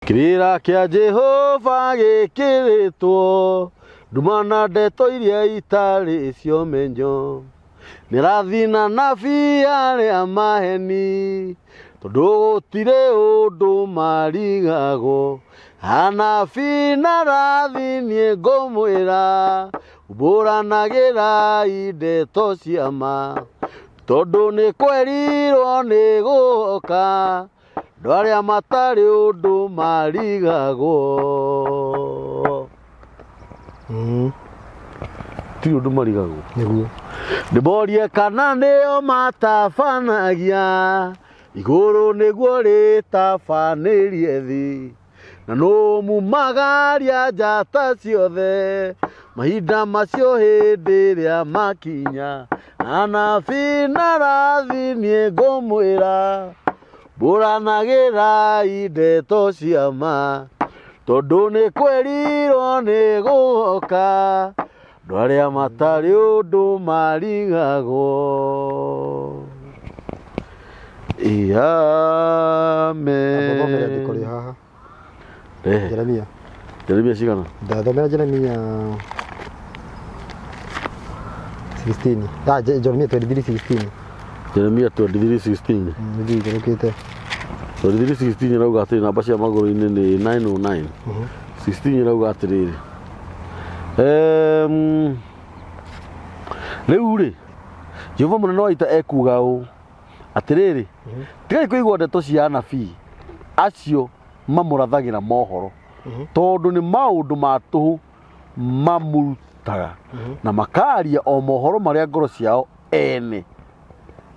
Kĩrĩra kĩa Jehova gĩkĩrĩtwo nduma na ndeto iria itarĩ cionyo. Nĩrathina nabii arĩa maheni tondũ gũtirĩ ũndũ marigagwo. Anabii na rathi niĩ ngũmwĩra umbũranagĩrai ndeto cia ma tondũ nĩ kwerirwo nĩ gũka andũ arĩa matarĩ ũndũ marigagwo. Tirĩ ũndũ marigagwo. Nĩguo. Ndĩmorie kana nĩo matabanagia igũrũ nĩguo rĩtabanĩrie thĩ na nũ mumagaria njata ciothe mahinda macio hĩndĩ ĩrĩa makinya. Anabii na rathi niĩ ngũmwĩra mbũranagĩrai ndeto cia ma tondũ nĩ kwerirwo nĩ gũka andũ arĩa matarĩ ũndũ marigagwo. Amba thomera rĩandĩko rĩ Amen. haha. Rehe. Jeremia. Jeremia cigana? Ndathomera Jeremia 16. Ah, Jeremia 23:16. Jeremia 23:16. Nĩthiĩ ikũrũkĩte. 23:16 ĩrauga atĩrĩ namba cia magũrũ-inĩ nĩ 909. 16 ĩrauga atĩrĩrĩ. Rĩu rĩ, Jehova mũnene wa ita ekuuga ũũ, atĩrĩrĩ, tigai kũigua ndeto cia anabii acio mamũrathagĩra mohoro, tondũ nĩ maũndũ ma tũhũ mamũrutaga, na makaria o mohoro marĩa ngoro ciao ene,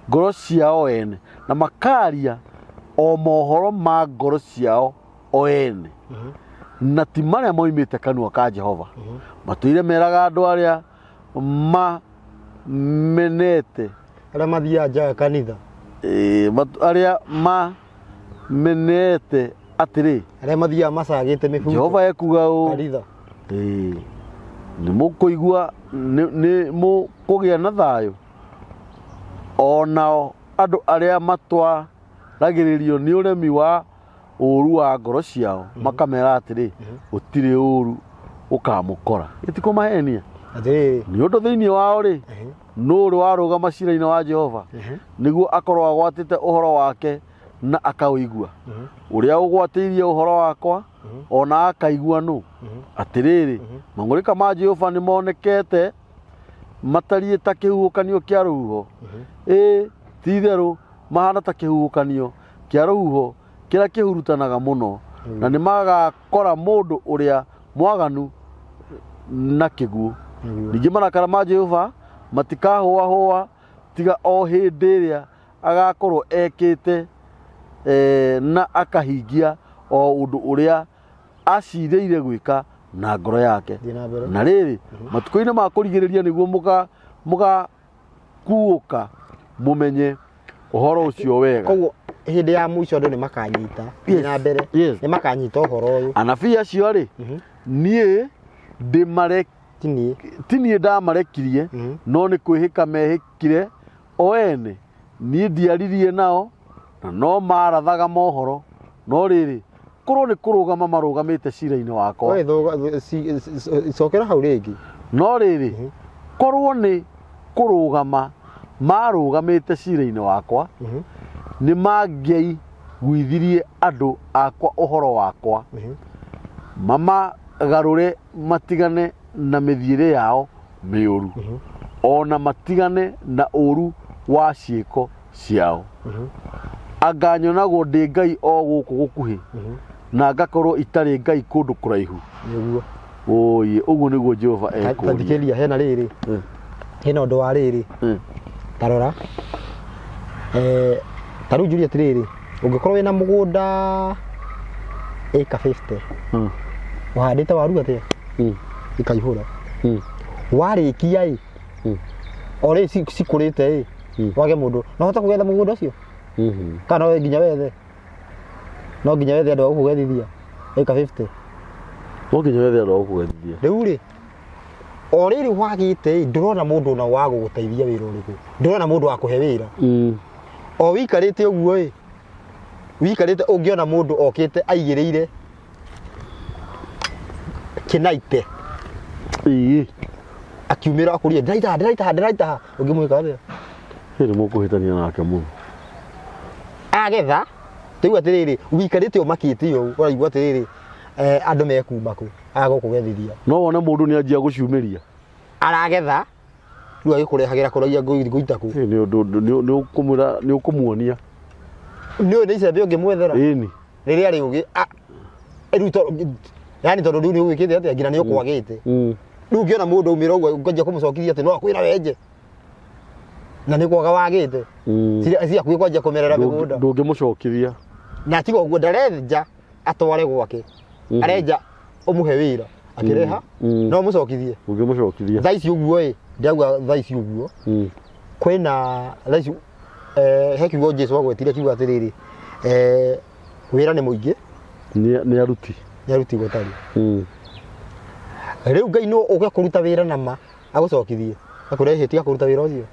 ngoro ciao ene, na makaria o mohoro ma ngoro ciao o ene, na ti marĩa moimĩte kanua ka Jehova. Matũire meraga andũ arĩa mamenete Arĩa mathiaga nja ya kanitha. Arĩa mamenete atĩrĩ, Arĩa mathiaga macagĩte mĩbuto. Jehova ekuga ũũ, Kanitha. Nĩ mũkũigua, nĩ mũkũgĩa na thayũ. O nao andũ arĩa matwaragĩrĩrio nĩ ũremi wa ũũru wa ngoro ciao makamera atĩrĩ, gũtirĩ ũũru ũkamũkora. Gĩtikũmahenia. Atĩrĩrĩ. Nĩ ũndũ thĩinĩ wao rĩ, nũ ũrĩ warũgama cira-inĩ wa Jehova nĩguo akorwo agwatĩte ũhoro wake na akaũigua? Ũrĩa ũgwatĩirie ũhoro wakwa ona akaigua nũ? Atĩrĩrĩ, mang'ũrĩka ma Jehova nĩ monekete matariĩ ta kĩhuhũkanio kĩa rũhuho. Ĩĩ, ti-itherũ mahana ta kĩhuhũkanio kĩa rũhuho kĩrĩa kĩhurutanaga mũno, na nĩ magakora mũndũ ũrĩa mwaganu na kĩguũ. Ningĩ marakara ma Jehova matikahũahũa tiga o hĩndĩ ĩrĩa agakorwo ekĩte na akahingia o ũndũ ũrĩa acirĩire gwĩka na ngoro yake. Thiĩ na mbere. Na rĩrĩ, matukũ-inĩ ma kũrigĩrĩria nĩguo mũgakuũka mũmenye ũhoro ũcio wega. Koguo hĩndĩ ya mũico andũ nĩ makanyita. Thiĩ na mbere. Yes. Nĩ makanyita ũhoro ũyũ. Anabii acio rĩ, niĩ ndĩmare Ti niĩ. ti niĩ ndamarekirie, no nĩ kwĩhĩka mehĩkire o ene. Niĩ ndiaririe nao, na no marathaga mohoro. No rĩrĩ, korwo nĩ kũrũgama marũgamĩte cira-inĩ wakwa. Oe cokera hau rĩngĩ. No rĩrĩ, korwo nĩ kũrũgama marũgamĩte cira-inĩ wakwa, nĩ mangĩaiguithirie andũ akwa ũhoro wakwa, mamagarũre matigane na mĩthiĩre yao mĩũru, ona matigane na ũũru wa ciĩko ciao. Anga nyonagwo ndĩ Ngai o gũkũ gũkuhĩ, na ngakorwo itarĩ Ngai kũndũ kũraihu. Nĩguo. Ũyĩ, ũguo nĩguo Jehova ekũũria. Tathikĩrĩria, hena rĩrĩ. Hena ũndũ wa rĩrĩ. Tarora. Ta rĩu njũrie atĩrĩrĩ, ũngĩkorwo wĩna mũgũnda ĩka 50, ũhandĩte waru atĩa? Ikaihũra. Warĩkia ĩ, o rĩ cikũrĩte ĩ, wage mũndũ, no ũhote kũgetha mũgũnda ũcio? Kana no nginya wethe? No nginya wethe andũ a gũkũgethithia ĩka 50? No nginya wethe andũ a gũkũgethithia. Rĩu rĩ, o rĩrĩ wagĩte ĩ, ndũrona mũndũ ona wa gũgũteithia wĩra ũrĩkũ, ndũrona mũndũ wa kũhe wĩra. O wĩikarĩte ũguo ĩ, wĩikarĩte ũngĩona mũndũ okĩte aigĩrĩire Kĩnaite. Ĩĩ. Akiumĩra akũria ndĩraitaha ndĩraitaha ndĩraitaha, ũngĩmwĩka atĩa? Hĩndĩ mũkũhĩtania nake mũno. Agetha rĩu atĩrĩrĩ, wikarĩte ũmakĩte ũũ, ũraigua atĩrĩrĩ, andũ mekuma kũ agũkũgethithia. No wone mũndũ nĩ anjia gũciumĩria. Aragetha rĩu agĩkũrehagĩra kũragia ngũita kũ. Ĩ, nĩ ũndũ nĩ ũkũmwĩra, nĩ ũkũmuonia. Nĩ ũyũ nĩ icembe ũngĩmwethera. Ĩni. Rĩrĩa rĩũgĩ rĩu yani tondũ rĩu nĩ ũgwĩkĩte atĩa nginya nĩ ũkwagĩte. Rĩu ũngĩona mũndũ aumĩra ũguo ũkanjia kũmũcokithia atĩ no akwĩra wenje. Na nĩ kwaga wagĩte. Ciakuĩ kwanjia kũmerera mĩgũnda. Ndũngĩmũcokithia. Na tiga ũguo ndarenja atware gwake. Arenja ũmũhe wĩra. Akĩreha no mũcokithie. Ũngĩmũcokithia. Thaa ici ũguo ĩ, ndauga thaa ici ũguo. Kwĩna thaa ici he kiugo Jesu agwetire kiugo atĩrĩrĩ, wĩra nĩ mũingĩ. Nĩ aruti. Nĩ aruti gũtarĩ. Rĩu Ngai no ũke kũruta wĩra na ma agũcokithie. Akũrehe tiga kũruta wĩra ũcio.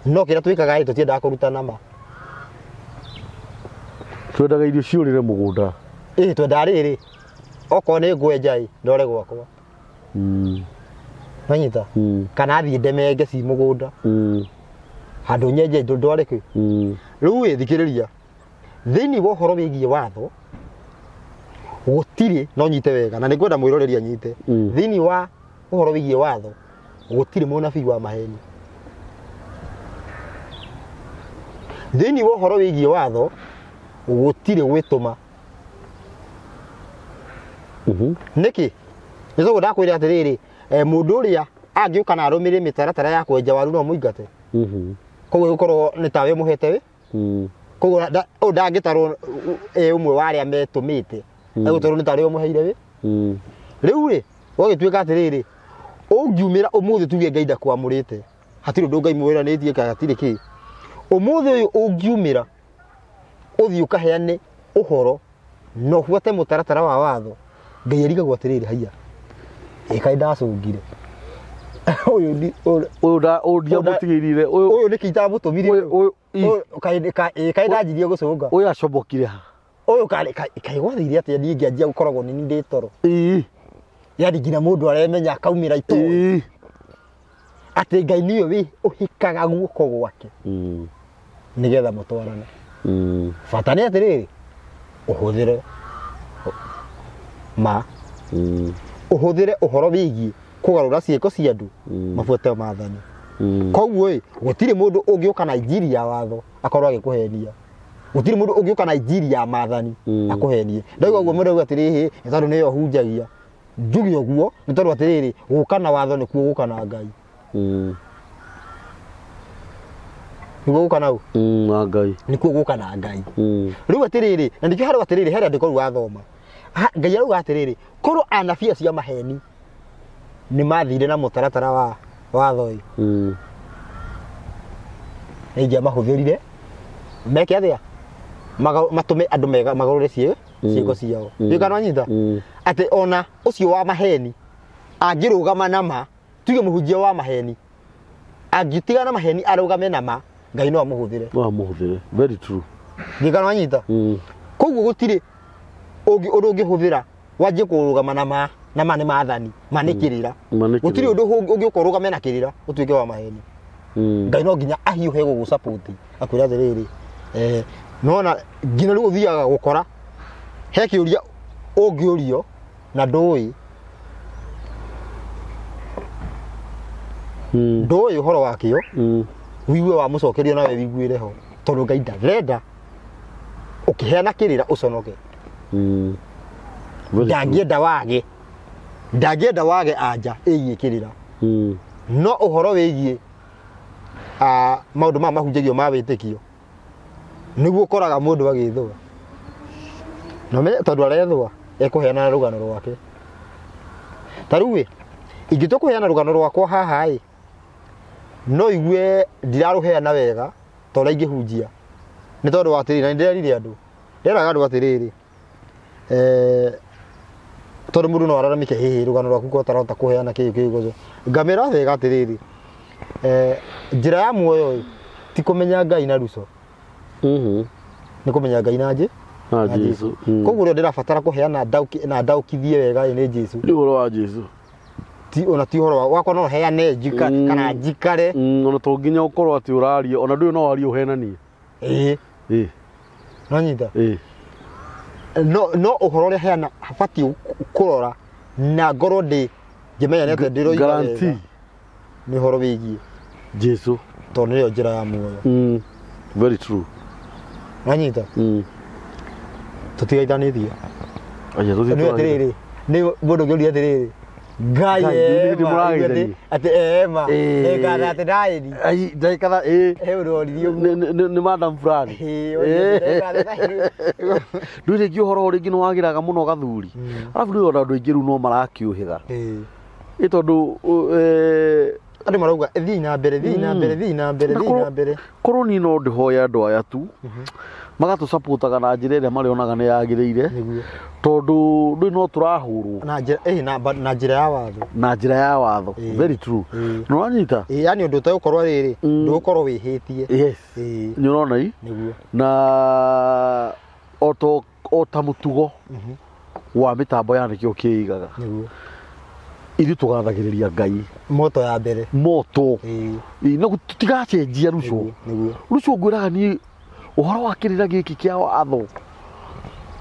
No kĩrĩa twĩkaga ĩ, tũtiendaga kũruta na ma. Twendaga irio ciũrĩre mũgũnda. Ĩ, twendaga rĩrĩ, okorwo nĩ ngwenja ĩ, ndore gwakwa. Wanyita? Kana thiĩ ndemenge ci mũgũnda. Handũ nyenje ndware kĩ. Rĩu ĩ, thikĩrĩria. Thĩinĩ wa ũhoro wĩgiĩ watho, gũtirĩ, no nyite wega, na nĩngwenda mwĩroreri anyite. Thĩinĩ wa ũhoro wĩgiĩ watho, gũtirĩ mũnabii wa maheni. Thĩinĩ wa ũhoro wĩgiĩ watho, gũtirĩ gwĩtũma. Nĩkĩ? Nĩ tondũ ndakwĩra atĩrĩrĩ, mũndũ ũrĩa angĩũka na arũmĩrĩre mĩtaratara ya kwenja waru no mũingate. Koguo gũkorwo nĩ tawe mũhete wĩ. Koguo ũyũ ndangĩtarwo e ũmwe wa arĩa metũmĩte. Egũtarwo nĩ tarĩ ũmũheire wĩ. Rĩu rĩ, gwagĩtuĩka atĩrĩrĩ, ũngiumĩra ũmũthĩ tuge Ngai ndakwamũrĩte, hatirĩ ũndũ Ngai mwĩranĩtie kana hatirĩ kĩ. Ũmũthĩ ũyũ ũngiumĩra ũthiĩ ũkaheane ũhoro na ũbuate mũtaratara wa watho, Ngai arigagwo atĩrĩrĩ, haiya, ĩ kaĩ ndacũngire. Ũyũ ndi, ũyũ, Ũyũ nda, ũyũ ndiamũtigĩrire, ũyũ, ũyũ nĩkĩ itamũtũmire? Ũyũ, ũyũ, ĩ. Ũyũ, kaĩ, kaĩ, ĩ, kaĩ ndanjirie gũcũnga? Ũyũ acobokire ha? Ũyũ kaĩ, kaĩ, kaĩ gwathire atĩa niĩ ngĩanjia gũkoragwo nĩ niĩ ndĩ toro? Ĩ. Yani nginya mũndũ aremenya akaumĩra itũra. Ĩ. Atĩ Ngai nĩwe wĩ ũhikaga guoko gwake. Nĩgetha mũtwarane. Bata nĩ atĩrĩrĩ, ũhũthĩre ma. Ũhũthĩre ũhoro wĩgiĩ kũgarũra ciĩko cia andũ, mabuate maathani. Koguo ĩ, gũtirĩ mũndũ ũngĩũka na injiri ya watho akorwo agĩkũhenia. Gũtirĩ mũndũ ũngĩũka na injiri ya maathani akũhenie. Ndauga ũguo mũndũ auga atĩrĩrĩ, nĩ tondũ nĩyo hunjagia. Njuge ũguo nĩ tondũ atĩrĩrĩ, gũka na watho nĩkuo gũka na Ngai. Nĩkuo gũka na ũ? Na Ngai. Nĩkuo gũka na Ngai. Rĩu atĩrĩrĩ, na nĩkĩo harĩa atĩrĩrĩ, he rĩandĩko rĩu wathoma. Ngai arauga atĩrĩrĩ, korwo anabii acio a maheni nĩ mathire na mũtaratara wa watho ĩ, nĩ ingĩamahũthĩrire meke atĩa? Matũme andũ magarũre ciĩko ciao. Ndiũĩ kana wanyita? Atĩ ona ũcio wa maheni angĩrũgama na ma, tuge mũhunjia wa maheni angĩtigana na maheni arũgame na ma, Ngai no amũhũthĩre. No amũhũthĩre. Very true. Ndiũĩ kana wanyita? Koguo gũtirĩ ũndũ ũngĩhũthĩra wanjie kũrũgama na ma, na ma nĩ maathani, ma nĩ kĩrĩra. Ma nĩ Gũtirĩ kĩrĩra. ũndũ ũngĩũka ũrũgame na kĩrĩra ũtuĩke wa maheni. Ngai no nginya ahiũhe gũgũsupport, akwĩre atĩrĩrĩ, nona nginya rĩu ũthiaga gũkora he kĩũria ũngĩũrio na ndũĩ. Ndũĩ ũhoro wakĩo, wigue wamũcokeria nawe wiguĩre ho, tondũ Ngai ndarenda ũkĩheana kĩrĩra ũconoke. Very true. Ndangĩenda wage, ndangĩenda wage anja ĩgiĩ kĩrĩra. No ũhoro wĩgiĩ, maũndũ maya mahunjagio ma wĩtĩkio, nĩguo ũkoraga mũndũ agĩthũa. Na ũmenye tondũ arethũa, ekũheana rũgano rwake. Ta rĩu ĩ, ingĩtua kũheana rũgano rwakwa haha ĩ, no igue ndirarũheana wega ta ũrĩa ingĩhunjia. Nĩ tondũ wa atĩrĩrĩ, na nĩ ndĩrerire andũ, ndĩreraga andũ atĩrĩrĩ, tondũ mũndũ no araramike hihi rũgano rwaku ko ũtarahota kũheana kĩĩ kĩĩ kĩĩ. Ngamĩra wega atĩrĩrĩ, njĩra ya muoyo ĩ, ti kũmenya Ngai na ruco. Nĩ kũmenya Ngai na njĩ? Na na Jesũ. Mm. Koguo ũrĩa ndĩrabatara kũheana na ndaũkithie wega ĩ nĩ Jesũ. Nĩ ũhoro wa Jesũ. Ti ona ti ũhoro wakwa no heane njika kana njikare. Ona to nginya ũkorwo atĩ ũraria ona ndũĩ no warie ũhenanie. Ĩĩ. Ĩĩ. No nyita. Ĩĩ. No ũhoro ũrĩa heana habatiĩ kũrora na ngorwo ndĩ ngĩmenya nĩ atĩa ndĩroiga Guarantee. wega nĩ ũhoro wĩgiĩ Jesũ. tondũ nĩyo njĩra ya muoyo. Very true. Wanyita? Tũtigaithanĩtie. Aya Nĩ tũthiĩ. atĩrĩrĩ, nĩ mũndũ ũngĩũria atĩrĩrĩ, Ngai Ngai, nĩ ema, mũrageithania. atĩ ema, Ĩĩ. ndĩkatha atĩ ndaĩri. Ai ndaikara ĩĩ. He ũndũ oririe ũguo. Nĩ madam fulani. Ĩĩ, oririe atĩ ndĩkatha ndaĩri. Rĩu rĩngĩ ũhoro rĩngĩ nĩ wagĩraga mũno gathuri. Arabu rĩu ona andũ aingĩ rĩu no marakĩũhĩga. Ĩĩ. Ĩ tondũ Andũ marauga thiĩ na mbere, thiĩ na mbere, thiĩ na mbere, Na thiĩ na mbere. Korwo niĩ no ndĩhoe andũ aya tu magatũcapotaga na njĩra ĩrĩa marĩonaga nĩ yagĩrĩire. Nĩguo. Tondũ rĩu no tũrahũrwo Na njĩra ĩĩ na njĩra ya watho. na njĩra ya watho. Ĩĩ. Very true. Ĩĩ. Nĩ ũranyita? Ĩĩ, yani ũndũ ũtegũkorwo rĩrĩ, ndũgũkorwo wĩhĩtie. Yes. Ĩĩ. Nĩ ũrona i? Nĩguo. Na o ta mũtugo wa mĩtambo ya nĩkĩo kĩigaga. Nĩguo. Ithuĩ tũgathagĩrĩria Ngai. Moto ya mbere. Moto. Ĩĩ. Ĩĩ, na tũtigacenjia Ruco. Nĩguo. Ruco ngwĩraga niĩ ũhoro wa kĩrĩra gĩkĩ kĩa watho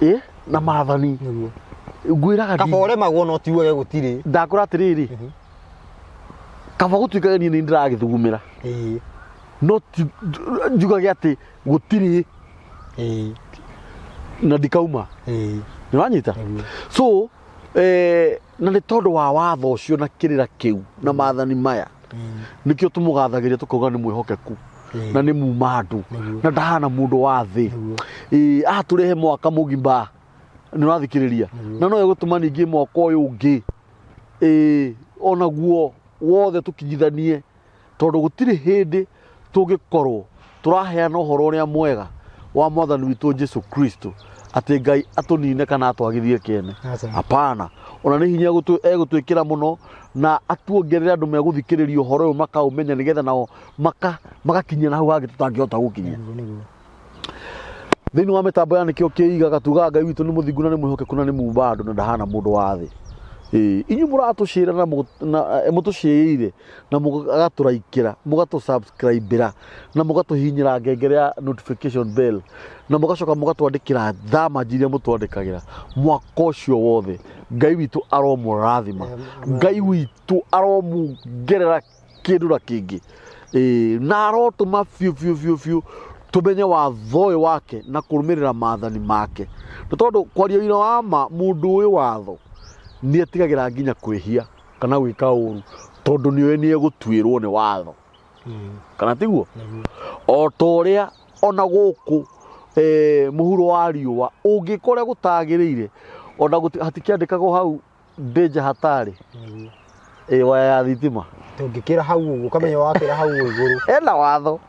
ĩ na maathani. Nĩguo. Ngwĩraga Kaba ũremagwo no ti uge gũtirĩ. Ndakũra atĩrĩrĩ, kaba gũtuĩkage niĩ nĩ ndĩragĩthugumĩra. Ĩĩ. No ti njugage atĩ gũtirĩ. Ĩĩ. Na ndikauma. Ĩĩ. Nĩ ũranyita? Nĩguo. So na nĩ tondũ wa watho ũcio na kĩrĩra kĩu na maathani maya nĩkĩo tũmũgathagĩria tũkauga nĩ mwĩhokeku na nĩ muma andũ Nĩguo. na ndahana mũndũ wa thĩ. Nĩguo. Ĩĩ, atũrehe mwaka mũgima nĩ ũrathikĩrĩria na no egũtũma ningĩ mwaka ũyũ ũngĩ ĩĩ onaguo wothe tũkinyithanie tondũ gũtirĩ hĩndĩ tũngĩkorwo tũraheana ũhoro ũrĩa mwega wa mwathani witũ Jesu Kristo atĩ Ngai atũnine kana atwagithie kĩene. Aca. Hapana, ona nĩ hinya egũtwĩkĩra mũno na atuongerere andũ megũthikĩrĩria ũhoro ũyũ makaũmenya nĩgetha nao magakinya na hau hangĩ tũtangĩhota gũkinya. Nĩguo, nĩguo. Thĩinĩ wa mĩtambo ya nĩkĩo kĩigaga tugaga Ngai witũ nĩ mũthingu na nĩ mwĩhokeku na nĩ mumba andũ na ndahana mũndũ wa thĩ. Ĩĩ, inyuĩ mũratũcĩra na mũtũcĩĩire na mũgatũraikĩra, mũgatũsubscribĩra na mũgatũhihinyĩra ngengere ya notification bell na mũgacoka mũgatwandĩkĩra thamaji iria mũtwandĩkagĩra mwaka ũcio wothe. Ngai witũ aromũrathima. Ngai witũ aromuongerera kĩndũ na kĩngĩ. Ĩĩ, na arotũma biũ biũ biũ biũ tũmenye watho ũyũ wake na kũrũmĩrĩra maathani make. Nĩ tondũ kwaria ũira wa ma mũndũ ũyũ watho nĩ etigagĩra nginya kwĩhia kana gwĩka ũru tondũ nĩoĩ nĩ egũtuĩrwo nĩ watho. Kana tiguo? O ta ũrĩa ona gũkũ mũhuro wa riũa ũngĩka ũrĩa gũtagĩrĩire ona hatikĩandĩkagwo hau danger hatari. Nĩguo. Ĩ waya ya thitima. Tũngĩkĩra hau ũguo ũkamenya wakĩra hau igũrũ. Hena watho.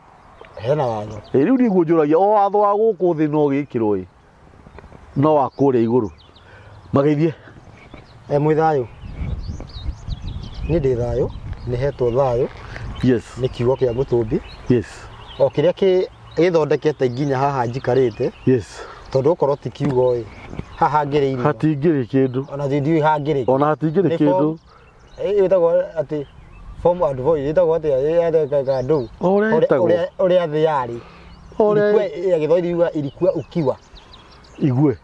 Hena watho. Ĩ rĩu nĩguo njũragia o watho wa gũkũ thĩ no gĩkĩrwo ĩ no wa kũrĩa igũrũ. Mageithie. Mwĩ thayũ. Niĩ ndĩ thayũ, nĩ hetwo thayũ. Yes. Nĩ kiugo kĩa mũtũmbi. Yes. O kĩrĩa gĩthondekete nginya haha njikarĩte. Yes. Tondũ okorwo ti kiugo ĩ, haha hangĩrĩ irima. Hatingĩrĩ kĩndũ. Ona ndiũĩ hangĩrĩ. Ona hatingĩrĩ Nĩ kĩndũ. form, ĩtagwo atĩ form and void, ĩtagwo atĩa? Ĩ, ndũ. O ũrĩa ĩtagwo. Ũrĩa thĩ yarĩ. O ũrĩa Ilikuwa, ya Gĩthwaĩri yuga ilikuwa ukiwa. Igue.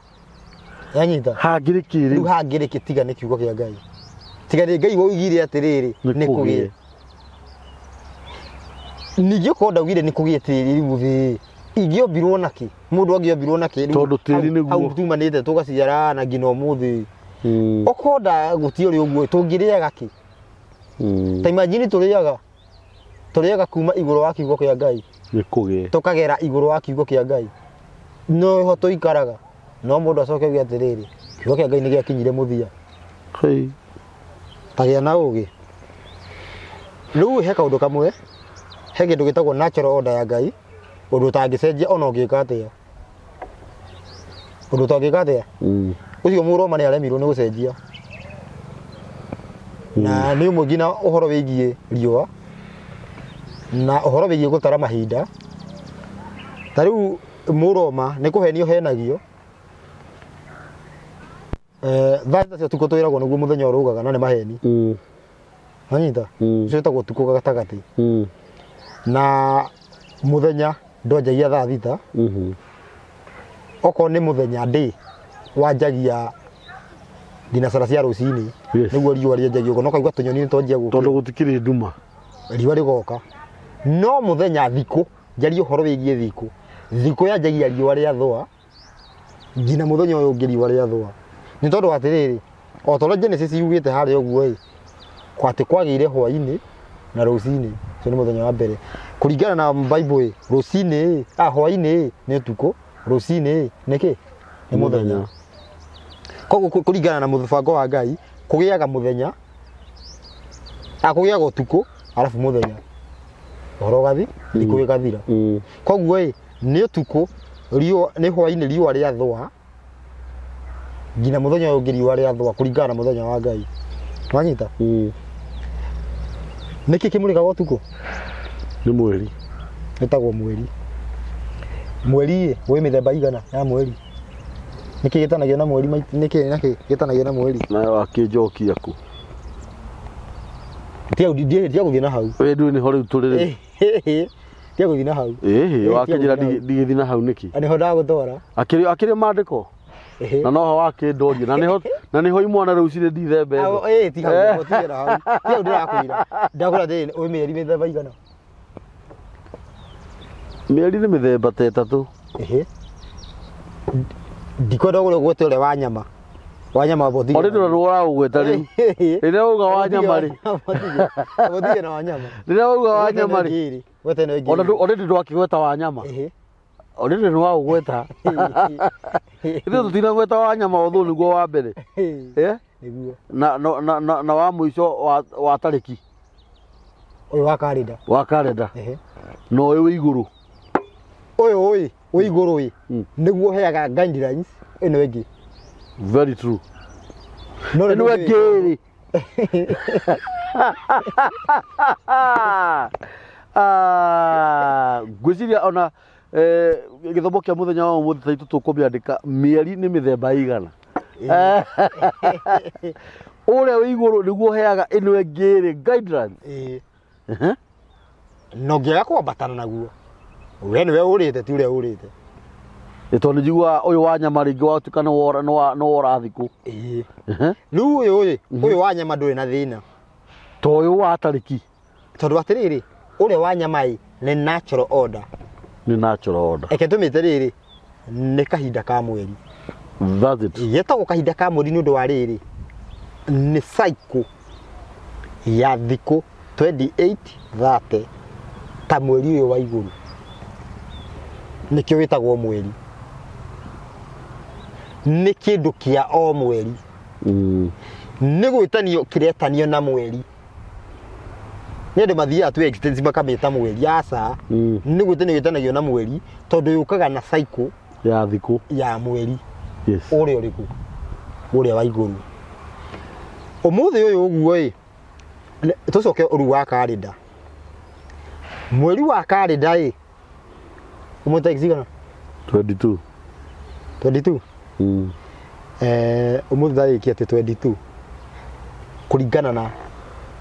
Yanyita. Hangĩrĩ kĩ Rĩu rĩu? hangĩrĩ kĩ tiga nĩ kiugo kĩa Ngai. Tiga nĩ Ngai waugire atĩrĩrĩ, Nĩ nĩ kũgĩe. kũgĩe. Ningĩ okorwo ndaugire nĩ kũgĩe tĩri rĩu thĩ, ingĩombirwo na kĩ? Mũndũ angĩombirwo na kĩ? Rĩu Tondũ tĩri nĩguo. Hau tumanĩte tũgaciara na nginya ũmũthĩ. Okorwo gũtiũrĩ ũguo, tũngĩrĩaga kĩ? Ta imagine tũrĩaga kuma igũrũ wa kiugo kĩa Ngai. Nĩ kũgĩe. Tũkagera igũrũ wa kiugo kĩa Ngai. No ho tũikaraga. No mũndũ acoke auge atĩrĩrĩ, kiugo kĩa Ngai nĩ gĩakinyire mũthia. Hey. Tagĩa na ũgĩ. Rĩu he kaũndũ kamwe, he kĩndũ gĩtagwo natural order ya Ngai, ũndũ ũtangĩcenjia ona ũngĩka atĩa. Ũndũ ũtangĩka atĩa? Ũcio Mũroma nĩ aremirwo nĩ gũcenjia. Na nĩ ũmwe nginya ũhoro wĩgiĩ riũa na ũhoro wĩgiĩ gũtara mahinda. Ta rĩu Mũroma nĩ kũhenio henagio Thaa thita cia ũtukũ twĩragwo nĩguo mũthenya ũrũgaga na nĩ maheni. Wanyita? Ũcio wĩtagwo ũtukũ gatagatĩ. Na mũthenya ndwanjagia thaa thita. Okorwo nĩ mũthenya day wanjagia thinacara cia rũcinĩ. Nĩguo riũa rĩanjagia ũguo. Na ũkaigua tũnyoni nĩ twanjia gũkĩra. Tondũ gũtikĩrĩ nduma. Riũa rĩgoka. No mũthenya thikũ, njarie ũhoro wĩgiĩ thikũ. Thikũ yanjagia riũa rĩathũa nginya mũthenya ũyũ ũngĩ riũa rĩathũa. Nĩ tondũ atĩrĩrĩ, o ta ũrĩa Genesis yugĩte harĩa ũguo ĩ, atĩ kwagĩire hwainĩ na rũcinĩ, ũcio nĩ mũthenya wa mbere. Kũringana na Bible ĩ, rũcinĩ ĩ, ah, hwainĩ ĩ, nĩ ũtukũ, rũcinĩ ĩ, nĩ kĩ? Nĩ mũthenya. Koguo kũringana na mũbango wa Ngai, kũgĩaga mũthenya, ah, kũgĩaga ũtukũ, arabu mũthenya. Ũhoro ũgathi, thikũ ĩgathira. Koguo ĩ, nĩ ũtukũ, riũa, nĩ hwainĩ riũa rĩathũa, nginya mũthenya ũyũ ũngĩ riũa rĩathũa kũringana na mũthenya wa Ngai. Wanyita? Nĩkĩ kĩmũrĩkaga ũtukũ? Nĩ mweri. Wĩtagwo mweri. Mweri ĩ, wĩ mĩthemba igana ya mweri? Nĩkĩ gĩtanagio na mweri mait- nĩkĩ nakĩ gĩtanagio na mweri? Nawe wakĩnjokia kũ? Tiga tiga gũthiĩ na hau. Wĩ ndũĩ nĩho rĩu tũrĩ rĩu. Tiga gũthiĩ na hau. Ĩhĩ, Ĩĩ, wakĩnjĩra tiga gũthiĩ na hau. ndigĩthiĩ na hau nĩkĩ? Nĩho ndagũtwara. Akĩrĩ akĩrĩ maandĩko na noho wakĩndoria na nĩho na nĩho imwana rĩu cirĩ ndithemba ĩno. Ĩĩ, ti hau, tige na hau. Ti hau ndĩrakwĩra. Ndakwĩra atĩrĩrĩ, wĩ mĩeri mĩthemba igana? Mĩeri nĩ mĩthemba ta ĩtatũ. Ĩhĩ. Ndikwenda ũgwete ũrĩa wa nyama. Wa nyama botige. Already ũrĩa ũraũgweta rĩu. Rĩrĩa wauga wa nyama rĩ. Botige na wa nyama. Rĩrĩa wauga wa nyama rĩ. Gwete ĩno ĩngĩ. Ona already ndwakĩgweta wa nyama. Ĩhĩ. Already nĩ waũgweta. Ithuĩ tũtinagweta wa nyama although nĩguo wa mbere. Eh? Nĩguo. Na na na na, na wa mũico wa wa tarĩki Ũyũ wa karenda. wa karenda. Ĩhĩ. Na ũyũ wĩ igũrũ. Ũyũ ĩ, wĩ igũrũ ĩ, nĩguo ũheaga guidelines ĩno ĩngĩ. Very true. No Ĩno ĩngĩ rĩ. Ah, ngwĩciria ona gĩthomo kĩa mũthenya wa ũmũthĩ ta itũ tũkũmĩandĩka mĩeri nĩ mĩthemba ĩigana. Ũrĩa wĩ igũrũ nĩguo ũheaga ĩno ĩngĩ rĩ guidelines. Ĩĩ. Na ũngĩaga kwambatana naguo, we nĩwe ũrĩte ti ũrĩa ũrĩte. Ĩ tondũ njiguaga ũyũ wa nyama rĩngĩ watuĩka nĩ wora nĩ wa- nĩ wora thikũ. Ĩĩ. Rĩu ũyũ ĩ, ũyũ wa nyama ndũrĩ na thĩna. Ta ũyũ wa tarĩki. Tondũ atĩrĩrĩ, ũrĩa wa nyama ĩ, nĩ natural order. Nĩ natural order. Reke tũmĩte rĩrĩ, nĩ kahinda ka mweri. That's it. Getagwo kahinda ka mweri nĩ ũndũ wa rĩrĩ, nĩ cycle ya thikũ 28 30 ta mweri ũyũ wa igũrũ. Nĩkĩo wĩtagwo mweri. Nĩ kĩndũ kĩa o mweri. Nĩ gwĩtanio kĩretanio na mweri. Nĩ andũ mathiaga to extent makamĩta mweri, aca. Nĩ gwĩtanio gĩtanagio na mweri tondũ yũkaga na cycle Ya thikũ. ya mweri. Yes. Ũrĩa ũrĩkũ? Ũrĩa wa igũrũ. Ũmũthĩ ũyũ ũguo ĩ, tũcoke ũru wa karenda. Mweri wa karenda ĩ, ũmũthĩ tarĩki cigana? 22. 22? Ũmũthĩ tarĩki atĩ 22. Kũringana na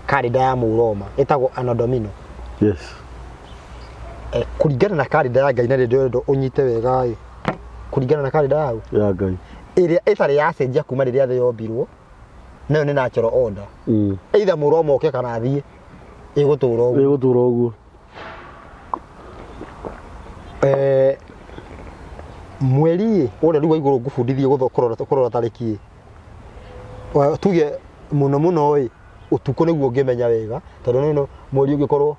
karenda ya Mũroma ĩtagwo Anno Domini. Yes. Kũringana na karenda ya Ngai na rĩrĩa ũrenda ũnyite wega ĩ, kũringana na karenda yau ya Ngai ĩrĩa ĩtarĩ yacenjia kuma rĩrĩa thĩ yombirwo, nayo nĩ natural order. Either Mũroma oke kana athiĩ, ĩgũtũra ũguo. Ĩgũtũra ũguo. Mweri ĩ, ũrĩa rĩu wa igũrũ ngũbundithie kũrora tarĩki ĩ. Tuge mũno mũno ĩ, ũtukũ nĩguo ũngĩmenya wega, tondũ nĩ no mweri ũngĩkorwo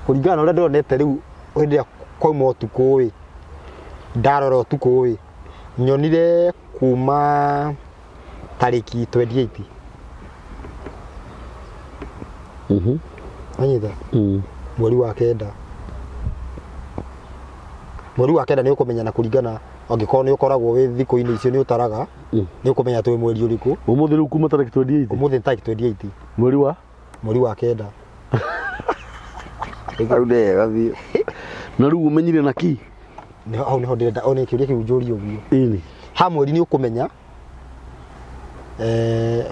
kũringana na ũrĩa ndonete rĩu hĩndĩ ĩrĩa kwauma ũtukũ ĩ, ndarora ũtukũ ĩ, nyonire kuma tarĩki 28. Wanyita? Mweri wa kenda. Mweri wa kenda nĩ ũkũmenya na kũringana angĩkorwo nĩ ũkoragwo wĩ thikũ-inĩ icio nĩ ũtaraga, nĩ ũkũmenya twĩ mweri ũrĩkũ. Ũmũthĩ rĩu kuma tarĩki 28? Ũmũthĩ nĩ tarĩki 28. Mweri wa? Mweri wa kenda. Hau nĩ hega biũ. Na rĩu ũmenyire na kĩ? Hau nĩho ndĩrenda one kĩũria kĩu njũrie ũguo. Ĩni. Ha mweri nĩ ũkũmenya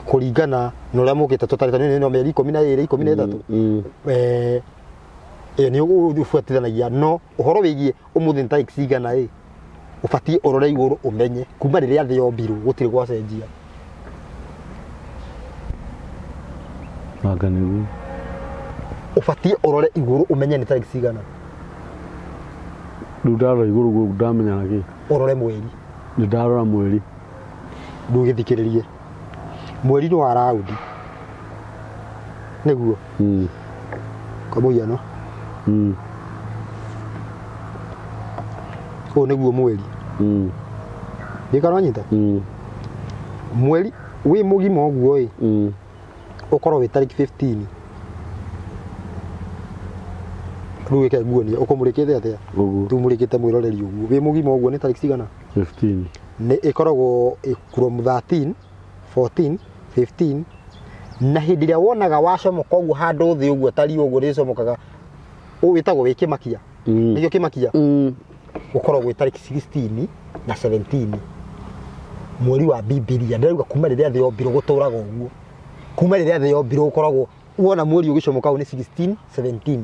kũringana na ũrĩa mũkĩte tũtarĩte nĩ no mĩeri 12, 13. Ĩyo nĩ ũbuatithanagia, no ũhoro wĩgiĩ ũmũthĩ nĩ tarĩki cigana ĩ, ũbatiĩ ũrore igũrũ ũmenye kuma rĩrĩa thĩ yombirwo gũtirĩ gwacenjia. Anga nĩguo. Ũbatiĩ ũrore igũrũ ũmenye nĩ tarĩki cigana. Rĩu ndarora igũrũ ũguo ndamenya na kĩ? Ũrore mweri. Nĩ ndarora mweri. Ndũgĩthikĩrĩrie. Mweri nĩ wa raundi. Nĩguo. Kwa mũhiano. Ũyũ nĩguo mweri. Nĩ wanyita? Mweri wĩ mũgima ũguo ĩ, ũkorwo wĩ tarĩki 15. Rĩu reke nguonie ũkũmũrĩkĩte atĩa? Ũguo. Tumũrĩkĩte mwĩroreri ũguo. Wĩ mũgima ũguo nĩ tarĩki cigana? 15. Nĩ ĩkoragwo from 13, 14, 15, na hĩndĩ ĩrĩa wonaga wacomoka ũguo handũ thĩ ũguo ta riũa ũguo rĩcomokaga, ũũ wĩtagwo wĩ kĩmakia. Nĩkĩo kĩmakia? Gũkoragwo gwĩ tarĩki 16 na 17 mweri wa Bibilia. Ndĩrauga kuma rĩrĩa thĩ yombirwo gũtũraga ũguo. Kuma rĩrĩa thĩ yombirwo gũkoragwo wona mweri ũgĩcomoka ũũ nĩ 16, 17.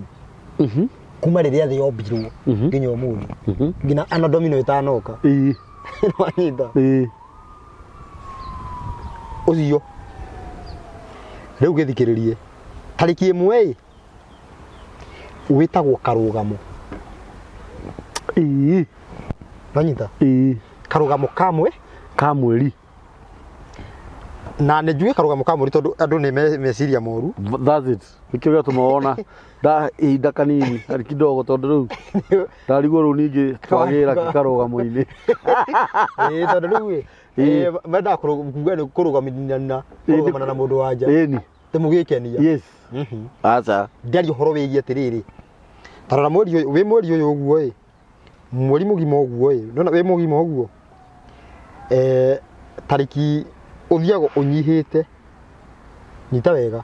Kuma rĩrĩa thĩ yombirwo nginya ũmũthĩ. Nginya Anno Domini ĩtanoka. Ĩĩ. Nĩwanyita? Ĩĩ. Ũcio. Rĩu gĩthikĩrĩrie. Tarĩki 1 ĩ, wĩtagwo karũgamo. Ĩĩ. Nĩwanyita? Ĩĩ. Karũgamo kamwe. Ka mweri. Na nĩ njuge karũgamo ka mweri tondũ andũ nĩ meciria moru. That's it. Nĩkĩo gĩatũma wona nda ihinda kanini arĩ kidogo tondũ rĩu ndarigwo rĩu ningĩ twagĩra karũgamo-inĩ. Ĩĩ, tondũ rĩu ĩ, mendaga kuga nĩ kũrũgamana kũrũgamana na mũndũ wa nja. Ĩni. Tĩmũgĩkenia. Yes. Aca. Ndaria ũhoro wĩgiĩ atĩrĩrĩ, ta rora mweri ũyũ, wĩ mweri ũyũ ũguo ĩ, mweri mũgima ũguo ĩ, nĩwona wĩ mũgima ũguo, tarĩki ũthiaga ũnyihĩte, nyita wega,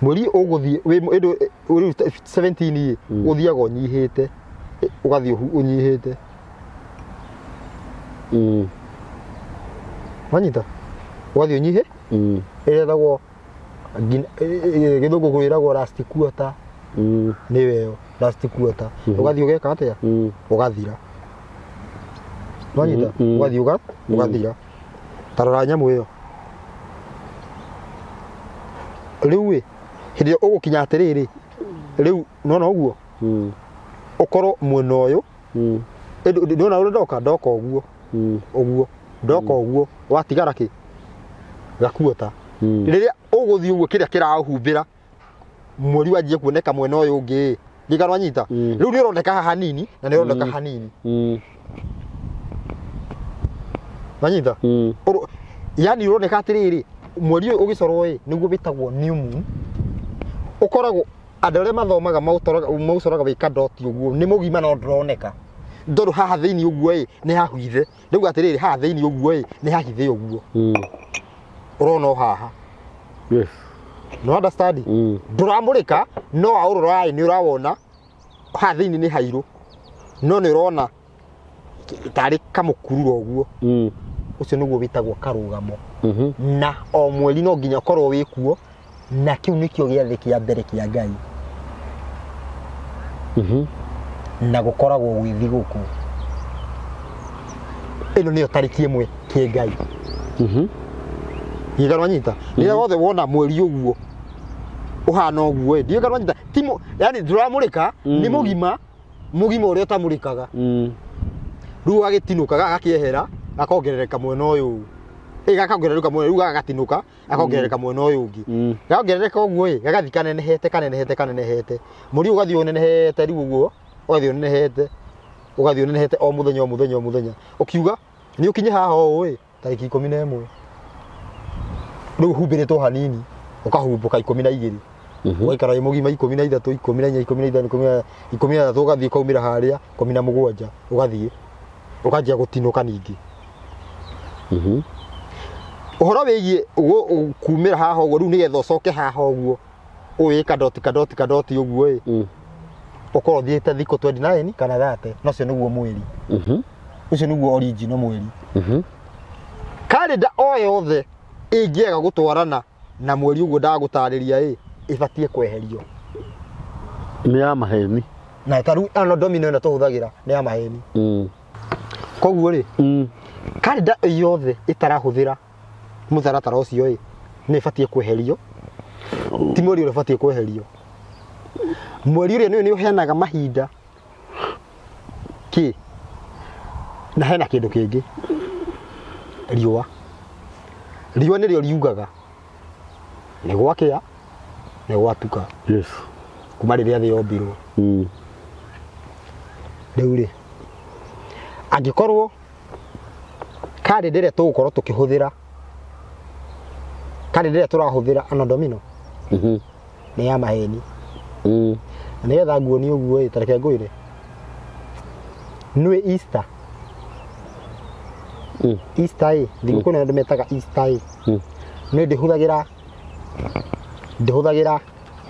mweri ũgũthiĩ wĩ rĩu 17 ĩ, ũthiaga ũnyihĩte, ũgathiĩ ũnyihĩte. Wanyita? Ũgathiĩ ũnyihĩ? Ĩretagwo gĩthũngũ kwĩragwo last quarter. Nĩyo ĩyo last quarter. Ũgathiĩ ũgeka atĩa? Ũgathira. Wanyita? Ũgathiĩ ũgathira. Ta rora nyamũ ĩyo. Rĩu ĩ, hĩndĩ ĩrĩa ũgũkinya atĩrĩrĩ, rĩu nĩwona ũguo? Ũkorwo mwena ũyũ, nĩwona ũrĩa ndoka? Ndoka ũguo. Ũguo. Ndoka ũguo. Watigara kĩ? Gakuota. Rĩrĩa ũgũthiĩ ũguo kĩrĩa kĩraũhumbĩra, mweri wanjie kuoneka mwena ũyũ ũngĩ ĩ, ndirikana wanyita? Rĩu nĩ ũroneka haha hanini na nĩ ũroneka hanini. Wanyita? Yani ũroneka atĩrĩrĩ, mweri ũyũ ũgĩcorwo ĩ, nĩguo wĩtagwo new moon. Ũkoragwo andũ arĩa mathomaga maũcoraga wĩ kadoti ũguo, nĩ mũgima no ndũroneka. Tondũ haha thĩinĩ ũguo ĩ, nĩ hahithe. Rĩu atĩrĩrĩ, haha thĩinĩ ũguo ĩ, nĩ hahithe ũguo. Ũrona o haha. Yes. No understand? Ndũramũrĩka, no waũrora ĩ, nĩ ũrawona haha thĩinĩ nĩ hairũ. No nĩ ũrona tarĩ kamũkururo ũguo. Ũcio nĩguo wĩtagwo karũgamo. Na o mweri no nginya ũkorwo wĩ kuo, na kĩu nĩkĩo gĩathĩ kĩa mbere kĩa Ngai. Na gũkoragwo gwĩ thigũkũ. Ĩno nĩyo tarĩki 1 kĩ Ngai. Ndiũĩ kana wanyita. Rĩrĩa wothe wona mweri ũguo ũhana ũguo ĩ, ndiũĩ kana wanyita. Ti yani ndũramũrĩka, nĩ mũgima, mũgima ũrĩa ũtamũrĩkaga. Rĩu gagĩtinũka, gagakĩehera, gakongerereka mwena ũyũ. Ĩ, gakongerereka mwena, rĩu gagatinũka, gakongerereka mwena ũyũ ũngĩ. Gakongerereka ũguo ĩ, gagathiĩ kanenehete, kanenehete, kanenehete. Mweri ũyũ ũgathiĩ ũnenehete rĩu ũguo, ũgathiĩ ũnenehete, ũgathiĩ ũnenehete o mũthenya, o mũthenya, o mũthenya. Ũkiuga, nĩ ũkinye haha ũũ ĩ, tarĩki 11. Rĩu humbĩrĩtwo hanini, ũkahumbũka 12. Ũgaikara wĩ mũgima 13, 14, 15, 16, ũgathiĩ ũkaumĩra harĩa 17, ũgathiĩ ũkanjia gũtinũka ningĩ. Ũhoro wĩgiĩ kumĩra haha ũguo rĩu nĩgetha ũcoke haha ũguo, ũwĩ kadoti kadoti kadoti ũguo ĩ. Ũkorwo ũthiĩte thikũ 29 kana 30, na ũcio nĩguo mweri. Ũcio nĩguo original mweri. Karenda o yothe ĩngĩaga gũtwarana na mweri ũguo ndagũtarĩria ĩ, ĩbatiĩ kweherio. Nĩ ya maheni. Na ta rĩu ano domino ĩno tũhũthagĩra nĩ ya maheni. Koguo rĩ, karenda yothe ĩtarahũthĩra mũtaratara ũcio ĩ, nĩ ĩbatiĩ kweherio. Ti mweri ũrĩa ũbatiĩ kweherio. Mweri ũrĩa nĩ ũheanaga mahinda kĩ, na hena kĩndũ kĩngĩ, riũa. Riũa nĩrĩo riugaga nĩ gwakĩa, nĩ gwatuka. Yes. Kuma rĩrĩa thĩ yombirwo. Rĩu rĩ, angĩkorwo karenda ĩrĩa tũgũkorwo tũkĩhũthĩra, karenda ĩrĩa tũrahũthĩra ano domino nĩ ya maheni. Na nĩgetha nguonie ũguo ĩ, ta reke ngwĩre, nĩ Easter. Easter ĩ, thigũkũ ĩno andũ metaga Easter ĩ, nĩ ndĩhũthagĩra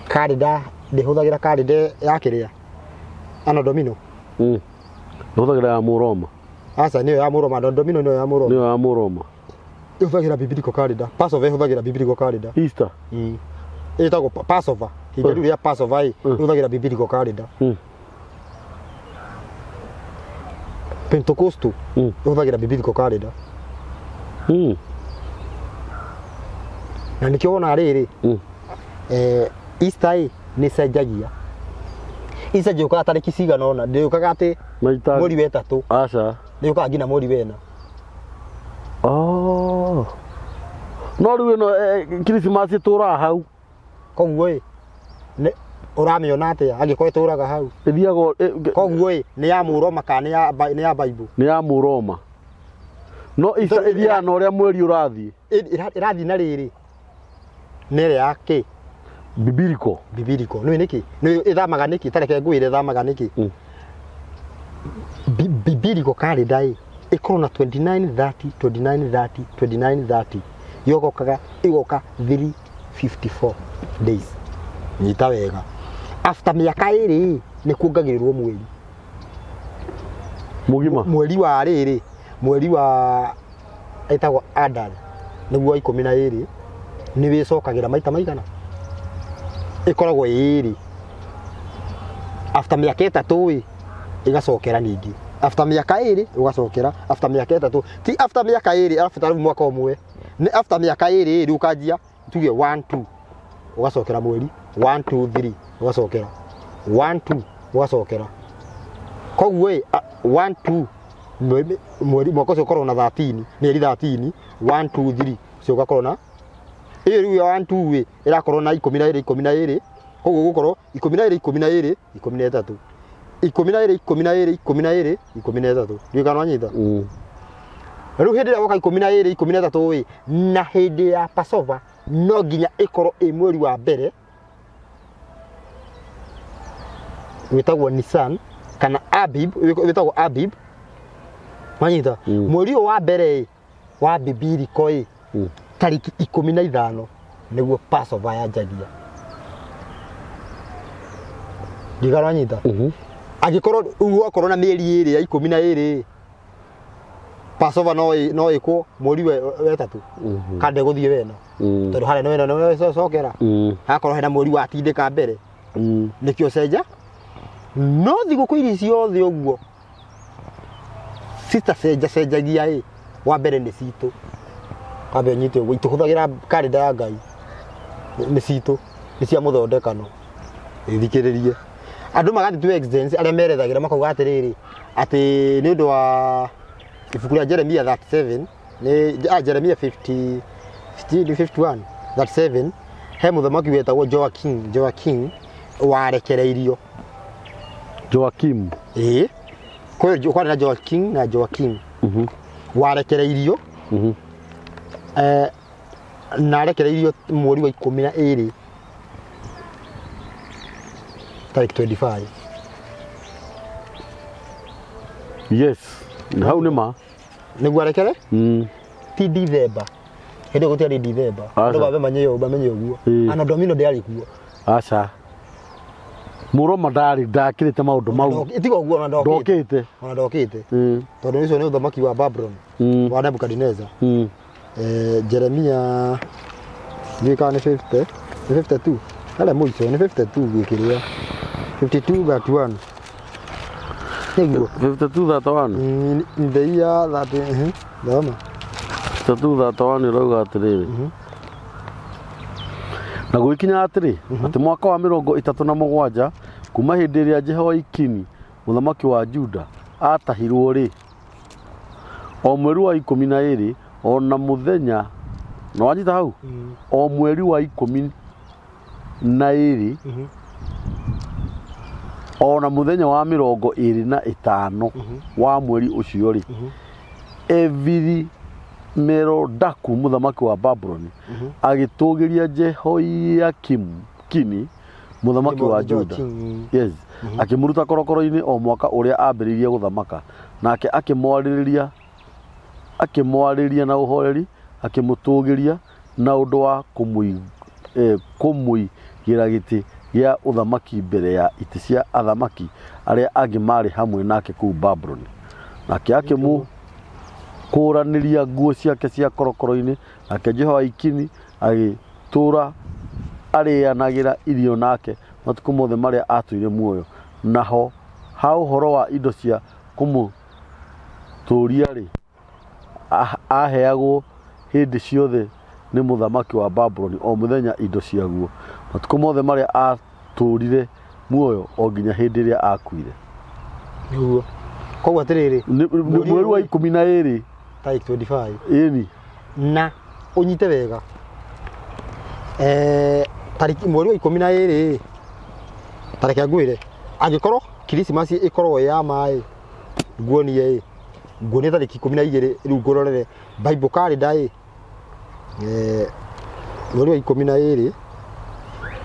karenda, ndĩhũthagĩra karenda ya kĩrĩa ano domino. Ndĩhũthagĩra ya Mũroma. Aca, nĩyo ya Mũroma, ano domino nĩyo ya Mũroma. Nĩyo ya Mũroma. Ĩhũthagĩra biblical calendar. Passover ĩhũthagĩra biblical calendar. Easter. Ĩtagwo Passover. Ihinda rĩu rĩa Passover ĩ, ĩhũthagĩra biblical calendar. Pentecostal ĩhũthagĩra biblical calendar. Na nĩkĩo wonaga rĩrĩ, Easter ĩ, nĩ ĩcenjagia. Easter ndĩũkaga tarĩki cigana ũna, ndĩũkaga atĩ Maita mweri wa ĩtatũ. Aca. Ndĩũkaga nginya mweri wa ĩna. Oh. No rĩu ĩno Christmas ĩtũraga hau. Koguo ĩ, nĩ ũramĩona atĩa angĩkorwo ĩtũraga hau? Ĩthiaga Koguo ĩ, nĩ ya Mũroma kana nĩ ya Bible? Nĩ ya Mũroma. No Easter ĩthiaga na ũrĩa mweri ũrathiĩ. Ĩrathiĩ na rĩrĩ. Nĩ ĩrĩa ya kĩ? Biblical. Biblical. Nĩ nĩkĩ? Nĩ ĩthamaga nĩkĩ? Ta reke ngwĩre ĩthamaga nĩkĩ? Biblical calendar ĩ, ĩkorwo na 29 30 29 30 29 30. Yogokaga, ĩgoka 354 days. Nyita wega. After mĩaka ĩrĩ nĩ kuongagĩrĩrwo mweri. Mũgima. Mweri wa rĩrĩ, mweri wa ĩtagwo Adar, nĩguo wa ikũmi na ĩrĩ, nĩ wĩcokagĩra maita maigana? Ĩkoragwo ĩ ĩrĩ. After mĩaka ĩtatũ ĩ, ĩgacokera ningĩ. After mĩaka ĩrĩ, ũgacokera. After mĩaka ĩtatũ. Ti after mĩaka ĩrĩ, after rĩu mwaka ũmwe. Nĩ after mĩaka ĩrĩ ĩ, rĩu ũkanjia, tuge 1, 2. Ũgacokera mweri. 1, 2, 3. Ũgacokera. 1, 2. Ũgacokera. Koguo ĩ, 1, 2. Mweri, mwaka ũcio ũkorwo na 13, mĩeri 13, 1, 2, 3. Ũcio ũgakorwo na ĩyo rĩu ya 1, 2 ĩ, ĩrakorwo na ikũmi na ĩrĩ, ikũmi na ĩrĩ. Koguo gũkorwo ikũmi na ĩrĩ, ikũmi na ĩrĩ, ikũmi na ĩtatũ. Ikũmi na ĩrĩ, ikũmi na ĩrĩ, ikũmi na ĩrĩ, ikũmi na ĩtatũ. Ndiũĩ kana wanyita? Rĩu hĩndĩ ĩrĩa woka ikũmi na ĩrĩ, ikũmi na ĩtatũ ĩ, na hĩndĩ ya Passover no nginya ĩkorwo ĩ mweri wa mbere wĩtagwo Nisan kana Abib, wĩtagwo Abib. Wanyita? Mweri ũyũ wa mbere ĩ, wa Bibiliko ĩ, tarĩki ikũmi na ithano nĩguo Passover yanjagia. Ndigara wanyita? Angĩkorwo rĩu gwakorwo na mĩeri ĩrĩ ya ikũmi na ĩrĩ, Passover no ĩkwo mweri wa ĩtatũ. Kana ndĩgũthiĩ wena. Tondũ harĩa nĩ wena nĩ wecokera. Hakorwo hena mweri watindĩka mbere. Nĩkĩo cenja. No thigũkũ iria ciothe ũguo citacenja cenjagia ĩ, wa mbere nĩ citũ. Wambe ũnyite ũguo, itũhũthagĩra karenda ya Ngai. Nĩ citũ, nĩ cia mũthondekano. Thikĩrĩrie. Andũ magathiĩ to extent arĩa merethagĩra makauga atĩrĩrĩ, atĩ nĩ ũndũ wa ibuku rĩa Jeremia 37, nĩ, Jeremia 50, 50, 51, 37, he mũthamaki wetagwo Joakim, Joakim warekereirio. Joakim. Ĩĩ. Kwĩ kwarĩ na Joakim na Joakim. Warekereirio. Na arekereirio mweri wa ikũmi na ĩrĩ tarĩki 25. Yes. Hau nĩ ma. Nĩguo arekere? Ti Dithemba. Hĩndĩ ĩyo gũtiarĩ Dithemba. Aca. Andũ mambe mamenye ũguo. Ĩĩ. Ano Domino ndĩarĩ kuo. Aca. Mũroma ndarĩ ndakĩrĩte maũndũ mau. Tiga ũguo ona ndokĩte. Ndokĩte. Ona ndokĩte. Tondũ ũcio nĩ ũthamaki wa Babylon. Wa Nebuchadnezzar. Jeremia ndiũĩ kana nĩ 50, nĩ 52. Harĩa mũico nĩ 52 gĩkĩrĩa. 52 31. Nĩguo. 52 31. In the year that thoma. 52 31 ĩrauga atĩrĩrĩ. Na gũgĩkinya atĩrĩ, atĩ mwaka wa 37 kuma hĩndĩ ĩrĩa Jehoiakini mũthamaki wa Juda aatahirwo rĩ, o mweri wa 12 o na mũthenya, na wanyita hau, o mweri wa 12 o na mũthenya wa 25 wa mweri ũcio rĩ, Evili Merodaku mũthamaki wa Babuloni agĩtũgĩria Jehoiakimu Kini mũthamaki wa Juda. Yes. Akĩmũruta korokoro-inĩ o mwaka ũrĩa ambĩrĩirie gũthamaka, nake akĩmwarĩrĩria na ũhoreri, akĩmũtũgĩria na ũndũ wa kũmũigĩra gĩtĩ gĩa ũthamaki mbere ya itĩ cia athamaki arĩa angĩ marĩ hamwe nake kũu Babuloni. Nake akĩmũkũũranĩria nguo ciake cia korokoro-inĩ, nake Jehoiakini agĩtũũra arĩanagĩra irio nake matukũ mothe marĩa aatũire muoyo. Naho ha ũhoro wa indo cia kũmũtũũria-rĩ, aheagwo hĩndĩ ciothe nĩ mũthamaki wa Babuloni o mũthenya indo ciaguo, matukũ mothe marĩa aatũũrire muoyo o nginya hĩndĩ ĩrĩa aakuire. Nĩguo. Koguo atĩrĩrĩ, Mweri wa 12 tarĩki 25. Ĩni. Na ũnyite wega. Tarĩki mweri wa 12 tareke ngwĩre, angĩkorwo Christmas ĩkorwo ya maĩ nguonie ĩ, nguonie tarĩki 12 rĩu ngũrorere Bible calendar ĩ, mweri wa 12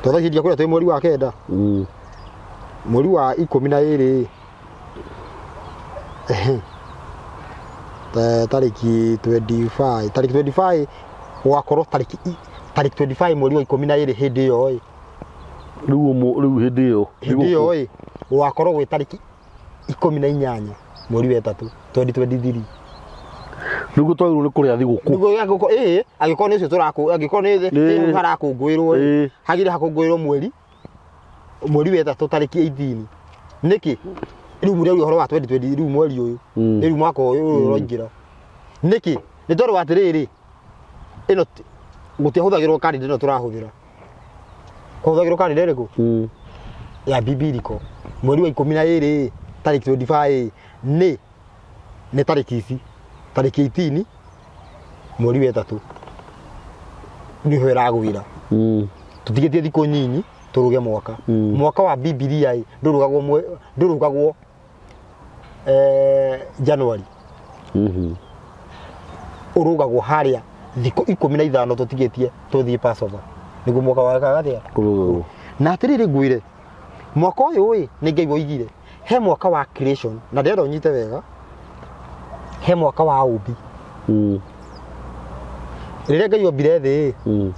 tondũ thaa ici ndiakwĩra twĩ mweri wa 9. Mweri wa 12 tarĩki 25, tarĩki 25 gwakorwo tarĩki 25 mweri wa 12 hĩndĩ ĩyo ĩ. Rĩu hĩndĩ ĩyo. Hĩndĩ ĩyo ĩ, gwakorwo gwĩ tarĩki 18 mweri wa 3 2023. Nĩguo twagĩrĩirwo nĩ kũrĩa thigũkũ. Nĩguo gũkũ, ĩĩ, angĩkorwo nĩ ũcio tũrakũ, angĩkorwo nĩ harakũngũĩrwo ĩ, hagĩrĩire hakũngũĩrwo mweri wa 3 tarĩki 18. Nĩkĩ? Rĩu mũrĩa ũhoro wa 2020 rĩu mweri ũyũ. Rĩu mwaka ũyũ ũraingĩra. Nĩkĩ? Nĩ tondũ wa atĩrĩrĩ, ĩno gũtiahũthagĩrwo kalenda ĩno tũrahũthĩra. Kũhũthagĩrwo kalenda ĩrĩkũ? Ya bibiliko. Mweri wa 12 tarĩki 25 nĩ tarĩki ici. Tarĩki 18 mweri wa 3. Nĩho ĩragwĩra. Tũtigĩtie thikũ nyinyi tũrũge mwaka. Mwaka wa Bibilia ĩ ndũrũgagwo January. Ũrũgagwo harĩa thikũ 15 tũtigĩtie tũthiĩ Passover. Nĩguo mwaka wa gathĩa. Kũrũgagwo. Na atĩrĩrĩ ngwĩre, mwaka ũyũ ĩ nĩ Ngai woigire he mwaka wa creation, na ndĩrenda ũnyite wega, he mwaka wa ũmbi. Rĩrĩa Ngai ombire thĩ ĩ,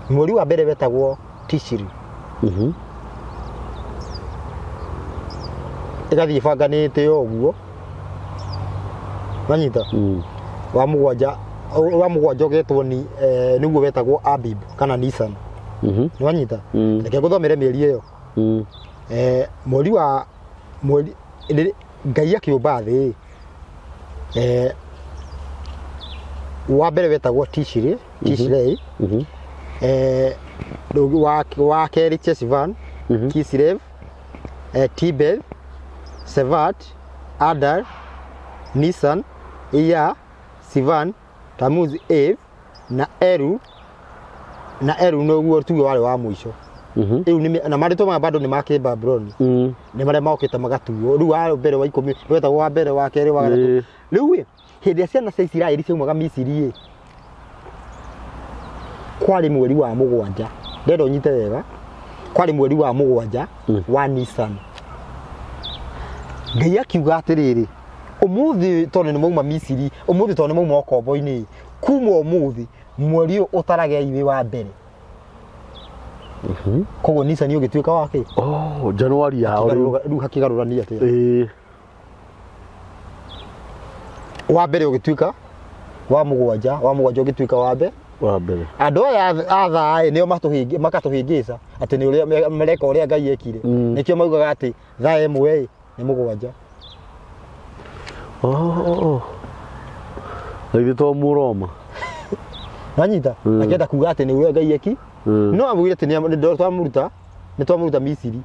mweri wa mbere wetagwo Tishri. Ĩgathiĩ ĩbanganĩte ũguo. Wanyita? Wa mũgwanja ũgetwo ni nĩguo wetagwo Abib kana Nisan. Nĩ wanyita? Reke ngũthomere mĩeri ĩyo. Mweri wa mweri Ngai akĩũmba thĩ wa mbere wetagwo Tishri, Tishrei. Wa kerĩ Chesvan, Kislev, Tibeth, Sevat, Adar, Nisan, Iya, Sivan, Tamuz, Eve na Eru. Na Eru nĩguo tuge warĩ wa mũico. Rĩu na marĩtwa maya bado nĩ ma Kĩbabuloni. Nĩ marĩa mokĩte magatuo. Rĩu wa mbere wa 10 wetagwo wa mbere, wa kerĩ, wa gatatũ. Rĩu ĩ, hĩndĩ ĩrĩa ciana cia Isiraeli ciaumaga Misiri ĩ, kwarĩ mweri wa 7. Ndĩrenda ũnyite wega. Kwarĩ mweri wa 7 wa Nisan. Ngai akiuga atĩrĩrĩ, ũmũthĩ tondũ nĩ mauma Misiri, ũmũthĩ tondũ nĩ mauma ũkombo-inĩ, kuma ũmũthĩ mweri ũyũ ũtaragei wĩ wa mbere. Koguo Nisani ũgĩtuĩka wa kĩ? Oh, Januari yao rĩu. Rĩu hakĩgarũrania atĩa? Ĩĩ. Wa mbere ũgĩtuĩka wa mũgwanja, wa mũgwanja ũgĩtuĩka wa mbere. Wa mbere. Andũ aya a thaa ĩ nĩo makatũhĩngĩca atĩ nĩ ũrĩa mareka ũrĩa Ngai ekire. Nĩkĩo maugaga atĩ thaa ĩmwe ĩ nĩ mũgwanja. Oh. Na ithuĩ to Mũroma. Wanyita? Akĩenda kuga atĩ nĩ ũrĩa Ngai eki. No amwĩre atĩ nĩ twamũruta Misiri.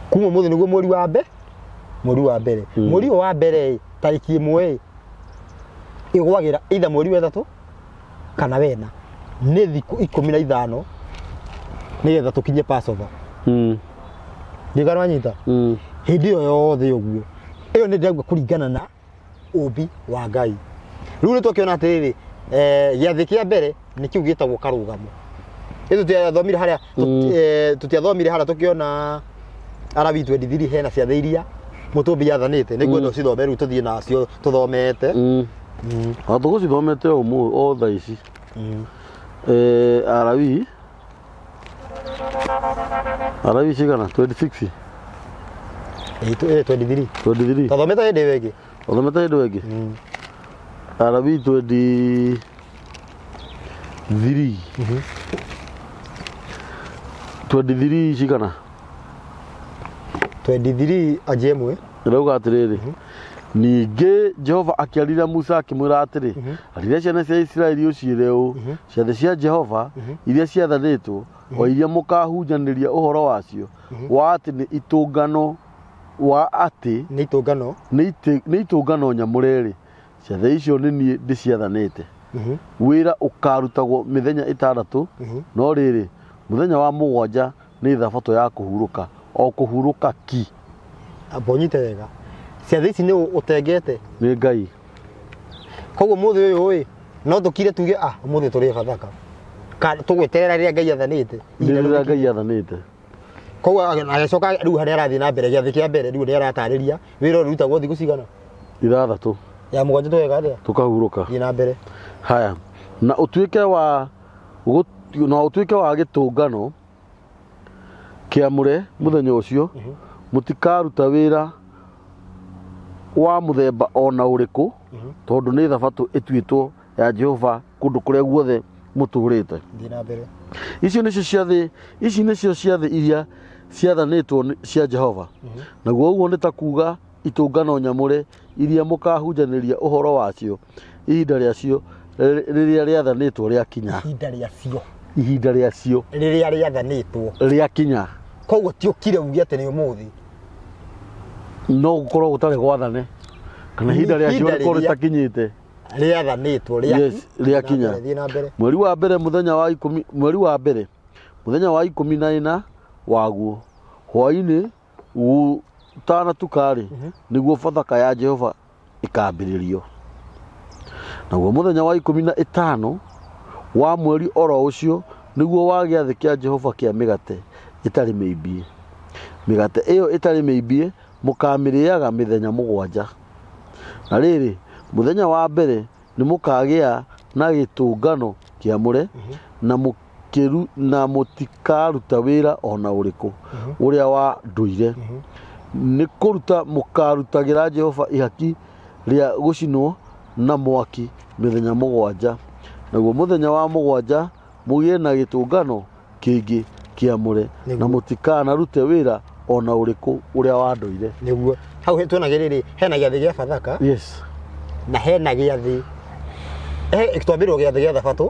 Kuma ũmũthĩ nĩguo mweri wa mbere, mweri wa mbere. Mweri ũyũ wa mbere ĩ, tarĩki ĩmwe ĩ, ĩgwagĩra either mweri wa ĩtatũ kana wena. Nĩ thikũ 15 nĩgetha tũkinye Passover. Ndirikana wanyita? Hĩndĩ ĩyo yothe ũguo. Ĩyo nĩ ndĩrauga kũringana na ũmbi wa Ngai. Rĩu nĩ twakĩona atĩrĩrĩ, gĩathĩ kĩa mbere nĩ kĩu gĩtagwo karũgamo. Ĩ tũtiathomire harĩa, tũtiathomire harĩa tũkĩona Alawii 23 hena ciathĩ iria mũtũmbi athanĩte. Nĩ ngwenda ũcithome rĩu tũthiĩ nacio tũthomete. O tũgũcithomete o thaa ici. Alawii. Alawii cigana? 26? 23. 23. Tũthomete hĩndĩ ĩyo ĩngĩ. Ũthomete hĩndĩ ĩyo ĩngĩ? Alawii 23. 23 cigana? 23 anjia ĩmwe. Ĩrauga atĩrĩrĩ, ningĩ Jehova akĩarĩria Musa akĩmwĩra atĩrĩ, arĩria ciana cia Isiraeli ũciĩre ũũ, ciathĩ cia Jehova iria ciathanĩtwo, o iria mũkahunjanĩria ũhoro wacio, wa atĩ nĩ itũngano, wa atĩ Nĩ itũngano. Nĩ itũngano nyamũre-rĩ, ciathĩ icio nĩ niĩ ndĩciathanĩte. Wĩra ũkarutagwo mĩthenya ĩtandatũ, no rĩrĩ, mũthenya wa mũgwanja nĩ thabatũ ya kũhurũka, o kũhurũka ki. Amba ũnyite wega. Ciathĩ ici nĩ ũtengete? Nĩ Ngai. Koguo mũthĩ ũyũ ĩ, no tũkire tuge, ah, ũmũthĩ tũrĩe Bathaka. Ka tũgweterera rĩrĩa Ngai athanĩte. Nĩ rĩrĩa Ngai athanĩte. Koguo agĩcoka rĩu harĩa arathiĩ na mbere, gĩathĩ kĩa mbere rĩu nĩ aratarĩria wĩra ũrutagwo thikũ cigana? 6. Ya mũgwanja tũgeka atĩa? Tũkahurũka. Thiĩ na mbere. Haya. Na ũtuĩke wa na ũtuĩke wa gĩtũngano kĩamũre mũthenya ũcio, mũtikaruta wĩra wa mũthemba o na ũrĩkũ, tondũ nĩ thabatũ ĩtuĩtwo ya Jehova kũndũ kũrĩa guothe mũtũũrĩte. Thiĩ na mbere. Icio nĩcio ciathĩ, ici nĩcio ciathĩ iria ciathanĩtwo cia Jehova. Naguo ũguo nĩ ta kuuga itũngano nyamũre iria mũkahunjanĩria ũhoro wacio ihinda rĩacio rĩrĩa rĩathanĩtwo rĩakinya. Ihinda rĩacio. Ihinda rĩacio. Rĩrĩa rĩathanĩtwo. Rĩakinya. Koguo ti ũkire uge atĩ nĩ ũmũthĩ. No gũkorwo gũtarĩ gwathane. Kana ihinda rĩacio Ihinda rĩkorwo rĩrĩa rĩtakinyĩte. Rĩathanĩtwo rĩa Yes, rĩakinya. Thiĩ na mbere. Mweri wa mbere mũthenya wa ikũmi, mweri wa mbere mũthenya wa 14 waguo hwaĩ-inĩ gũtanatuka-rĩ, nĩguo Bathaka ya Jehova ĩkambĩrĩrio. Naguo mũthenya wa 15 wa mweri oro ũcio nĩguo wa gĩathĩ kĩa Jehova kĩa mĩgate ĩtarĩ mĩimbie. Mĩgate ĩyo ĩtarĩ mĩimbie mũkamĩrĩaga mĩthenya 7. Na rĩrĩ, mũthenya wa mbere nĩ mũkagĩa na gĩtũngano kĩamũre, na mũtikaruta wĩra o na ũrĩkũ ũrĩa wa ndũire. Nĩ kũruta mũkarutagĩra Jehova ihaki rĩa gũcinwo na mwaki mĩthenya 7. Naguo mũthenya wa 7 mũgĩe na gĩtũngano kĩngĩ kĩamũre, na mũtikanarute wĩra o na ũrĩkũ ũrĩa wa ndũire. Nĩguo. Hau tuona rĩrĩ, hena gĩathĩ gĩa Bathaka. Yes. Na hena gĩathĩ. Twambĩrĩrio gĩathĩ gĩa Thabatũ.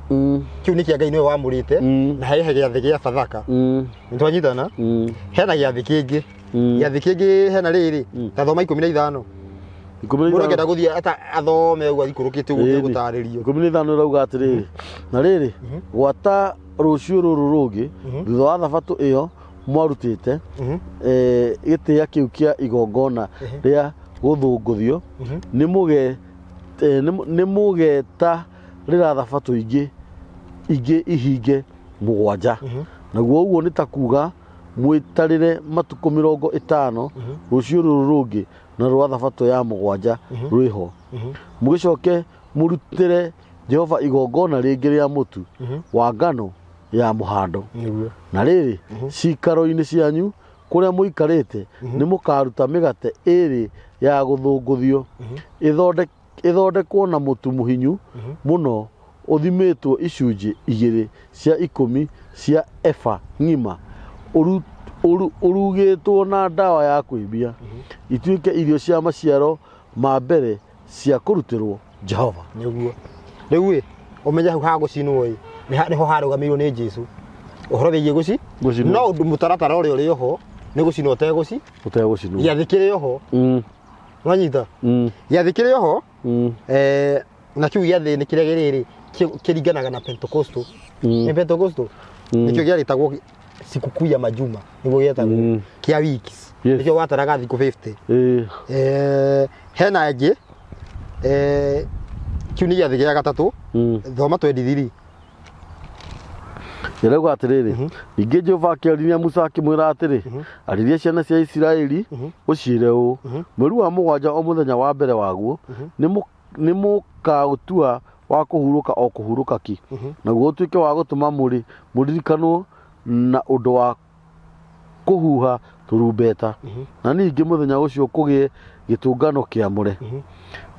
Kĩu nĩ kĩa Ngai nĩwe wamũrĩte. Na he gĩathĩ gĩa Bathaka. Nĩ twanyitana? Hena gĩathĩ kĩngĩ. Gĩathĩ kĩngĩ hena rĩrĩ, ta thoma 15. Ikũmi na Mũndũ ithano. angĩenda gũthiĩ athome ũguo aikũrũkĩte ũguo Ĩĩ, gũtarĩrio. 15 ĩrauga atĩrĩrĩ, na rĩrĩ, gwata rũciũ rũrũ rũngĩ, thutha wa Thabatũ ĩyo mwarutĩte, gĩtĩa kĩu kĩa igongona rĩa gũthũngũthio, nĩ mũgetarĩra Thabatũ ingĩ ihinge 7. Naguo ũguo nĩ ta kuga mwĩtarĩre matukũ 50 rũciũ rũrũ rũngĩ na rwa Thabatũ ya 7 rwĩho. Mũgĩcoke mũrutĩre Jehova igongona rĩngĩ rĩa mũtu wa ngano Ya mũhando. Nĩguo. Na rĩrĩ, ciikaro-inĩ cianyu kũrĩa mũikarĩte, nĩ mũkaruta mĩgate ĩĩrĩ ya gũthũngũthio, ĩthondekwo na mũtu mũhinyu mũno ũthimĩtwo icunjĩ igĩrĩ cia ikũmi cia eba ng'ima, ũrugĩtwo na ndawa ya kũimbia, ituĩke irio cia maciaro ma mbere cia kũrutĩrwo Jehova. Nĩguo. Rĩu ĩ, ũmenye hau ha gũcinwo ĩ, nĩho harũgamĩirwo nĩ Jesu. Ũhoro wĩgiĩ gũci? Gũcinwo. No ũndũ mũtaratara ũrĩa ũrĩ oho nĩ gũcinwo ũtegũci. Ũtegũcinwo. Gĩathĩ kĩrĩ oho. Wanyita? Gĩathĩ kĩrĩ oho. Na kĩu gĩathĩ nĩ kĩrĩa gĩrĩrĩ kĩringanaga na Pentecostal. Nĩ Pentecostal? Nĩkĩo gĩarĩtagwo sikukuu ya majuma, nĩguo gĩetagwo. Kĩa weeks. Nĩkĩo wataraga thikũ 50. Hena ĩngĩ, kĩu nĩ gĩathĩ gĩa gatatũ. Thoma 23. Ĩrauga atĩrĩrĩ, ningĩ Jehova akĩarĩria Musa akĩmwĩra atĩrĩ, arĩria ciana cia Isiraeli ũciĩre ũũ, mweri wa mũgwanja o mũthenya wa mbere waguo, nĩ mũkaũtua wa kũhurũka o kũhurũka ki, naguo ũtuĩke wa gũtũma mũrĩ mũririkanwo na ũndũ wa kũhuha tũrumbeta, na ningĩ mũthenya ũcio kũgĩe gĩtũngano kĩamũre.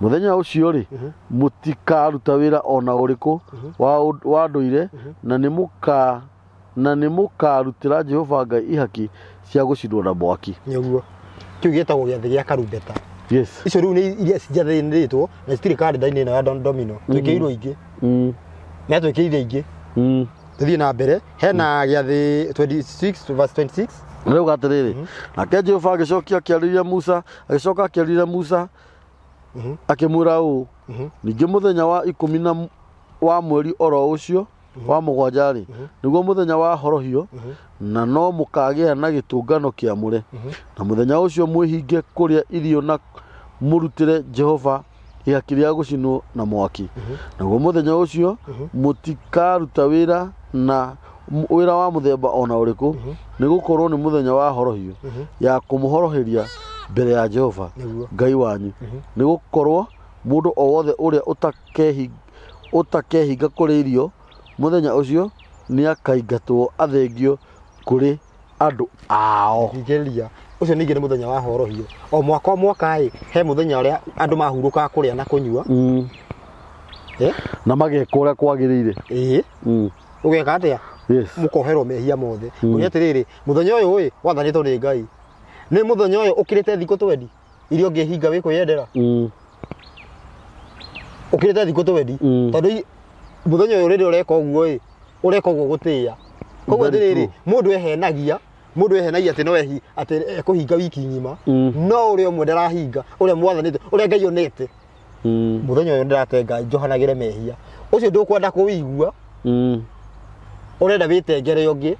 Mũthenya ũcio rĩ, mũtikaruta wĩra o na ũrĩkũ wa ndũire, na nĩ mũkarutĩra Jehova Ngai ihaki cia gũcinwo na mwaki. Nĩguo. Kĩu gĩtagwo gĩathĩ gĩa karumbeta. Yes. Icio rĩu nĩ iria cijathĩnĩtwo na citirĩ karenda-inĩ ĩno ya Domino. Twĩkĩirwo ingĩ. Nĩ atwĩkĩire ingĩ. Tũthiĩ na mbere. Hena gĩathĩ 26 verse 26. Rĩu atĩrĩrĩ, nake Jehova agĩcokia akĩarĩria Musa, agĩcoka akĩarĩria Musa akĩmwĩra ũũ, ningĩ mũthenya wa ikũmi na wa mweri oro ũcio wa mũgwanja rĩ, nĩguo mũthenya wa horohio, na no mũkagĩa na gĩtũngano kĩamũre, na mũthenya ũcio mwĩhinge kũrĩa irio na mũrutĩre Jehova ihaki rĩa gũcinwo na mwaki. Naguo mũthenya ũcio mũtikaruta wĩra na wĩra wa mũthemba o na ũrĩkũ, nĩ gũkorwo nĩ mũthenya wa horohio ya kũmũhoroheria mbere ya Jehova Ngai wanyu, nĩ gũkorwo mũndũ o wothe ũrĩa ũtakehinga kũrĩa irio mũthenya ũcio nĩakaingatwo athengio kũrĩ andũ ao. Thikĩrĩria, ũcio ningĩ nĩ mũthenya wa horohio. O mwaka o mwaka ĩ, he mũthenya ũrĩa andũ mahurũkaga kũrĩa na kũnyua. Na mageka ũrĩa kwagĩrĩire. Ĩĩ. Ũgeka atĩa? Yes. Mũkoherwo mehia mothe. Ũrĩa atĩrĩrĩ, mũthenya ũyũ ĩ, wathanĩtwo nĩ Ngai. Nĩ mũthenya ũyũ ũkĩrĩte thikũ 20 iria ũngĩhinga wĩkwĩyendera. Ũkĩrĩte thikũ 20. Tondũ mũthenya ũyũ rĩrĩa ũreka ũguo ĩ, ũreka ũguo gũtĩĩa. Koguo Very atĩrĩrĩ, true. mũndũ ehenagia atĩ no ehi, atĩ ekũhinga wiki ng'ima. No ũrĩa ũmwe ndarahinga, ũrĩa mwathanĩte, ũrĩa Ngai onete. Mũthenya ũyũ ndĩratenga njohanagĩre mehia. Ũcio ndũkwenda kũwĩigua. Ũrenda wĩtengere ũngĩ.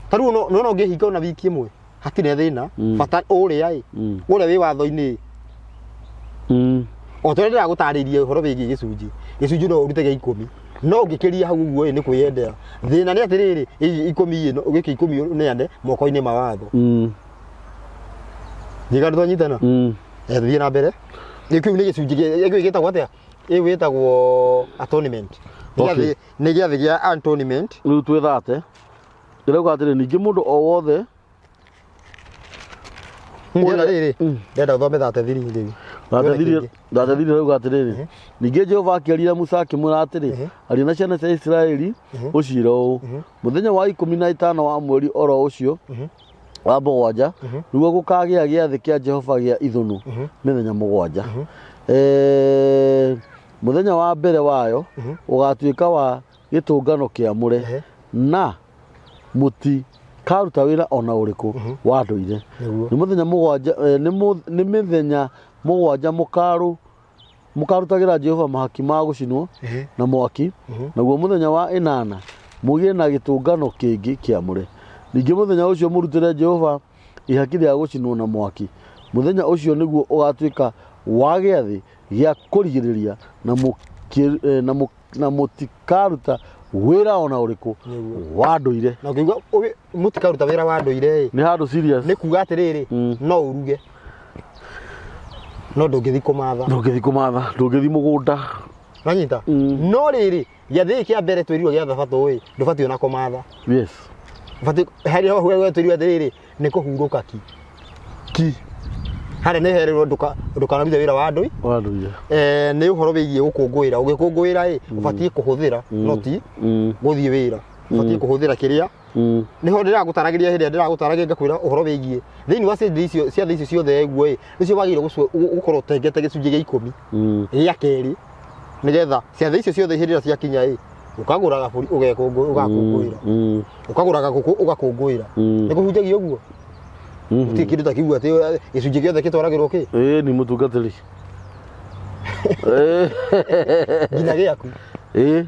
Ta rĩu no ũngĩhinga ona wiki ĩmwe, hatirĩ thĩna. Bata ũrĩa ĩ, ũrĩa wĩ watho-inĩ. O ta ũrĩa ndĩragũtarĩirie ũhoro wĩgiĩ gĩcunjĩ, gĩcunjĩ no ũrute gĩa ikũmi. No ũngĩkĩria hau ũguo ĩ, nĩ kwĩyendera. Thĩna nĩ atĩrĩrĩ, ĩ ikũmi ĩ, no, gĩkĩ ikũmi ũneane moko-inĩ ma watho. Ndiga twanyitana? Tũthiĩ na mbere. Gĩkĩ nĩ gĩcunjĩ gĩkĩ gĩtagwo atĩa? Ĩyo gĩtagwo atonement. Nĩ gĩathĩ, nĩ gĩathĩ gĩa atonement. Rĩu twĩthate. Ndĩrauga atĩrĩ, ningĩ mũndũ o wothe Ndĩrenda rĩrĩ, ndĩrenda ũthome 33 rĩu. 33 rĩrauga atĩrĩrĩ, ningĩ Jehova akĩarĩria Musa akĩmwĩra atĩrĩ, aria na ciana cia Isiraeli ũciĩre ũũ, mũthenya wa 15 wa mweri oro ũcio wa mũgwanja, nĩguo gũkagĩa gĩathĩ kĩa Jehova gĩa ithũnũ mĩthenya mũgwanja. Mũthenya wa mbere wayo ũgatuĩka wa gĩtũngano kĩamũre, na mũtikaruta wĩra ona ũrĩkũ wa ndũire. Nĩ mũthenya mũgwanja, nĩ mĩthenya mũgwanja mũkarutagĩra Jehova mahaki ma gũcinwo na mwaki, naguo mũthenya wa ĩnana mũgĩe na gĩtũngano kĩngĩ kĩamũre. Ningĩ mũthenya ũcio mũrutĩre Jehova ihaki rĩa gũcinwo na mwaki. Mũthenya ũcio nĩguo ũgatuĩka wa gĩathĩ gĩa kũrigĩrĩria, na mũtikaruta wĩra ona ũrĩkũ wa ndũire. Na ũkĩigua mũtikaruta wĩra wa ndũire ĩ, Nĩ handũ serious. Nĩ kuga atĩrĩrĩ, no ũruge no ndũngĩthiĩ kũmatha. Ndũngĩthiĩ kũmatha, ndũngĩthiĩ mũgũnda. Wanyita? No rĩrĩ, Gĩathĩ gĩkĩ kĩa mbere twĩrirwo gĩa thabatũ ĩ, ndũbatiĩ ona kũmatha. Yes. Ũbatiĩ harĩa ho we twĩrirwo atĩrĩrĩ, nĩ kũhurũka ki. Ki. Harĩa nĩ herĩrwo ndũkanarute wĩra wa andũ. Wa ndũire. Eh, nĩ ũhoro wĩgiĩ gũkũngũĩra. Ũgĩkũngũĩra ĩ, ũbatiĩ kũhũthĩra, no ti gũthiĩ wĩra. Ũbatiĩ kũhũthĩra kĩrĩa Nĩho ndĩragũtaragĩria hĩndĩ ĩrĩa ndĩragũtaragĩria ngakwĩra ũhoro wĩgiĩ thĩinĩ wa ciathĩ icio ciathĩ icio ciothe guo ĩ nĩcio wagĩrĩirwo gũkorwo ũtengete gĩcunjĩ gĩa ikũmi gĩa kerĩ nĩgetha ciathĩ icio ciothe hĩndĩ ĩrĩa ciakinya ĩ ũkagũra gabũri ũgakũngũĩra ũkagũra gagũkũ ũgakũngũĩra. Nĩ kũhunjagia ũguo gũtirĩ kĩndũ ta kĩu atĩ gĩcunjĩ gĩothe gĩtwaragĩrwo kĩ Ĩĩ ni mũtungatĩri. Nginya gĩaku. Ĩĩ.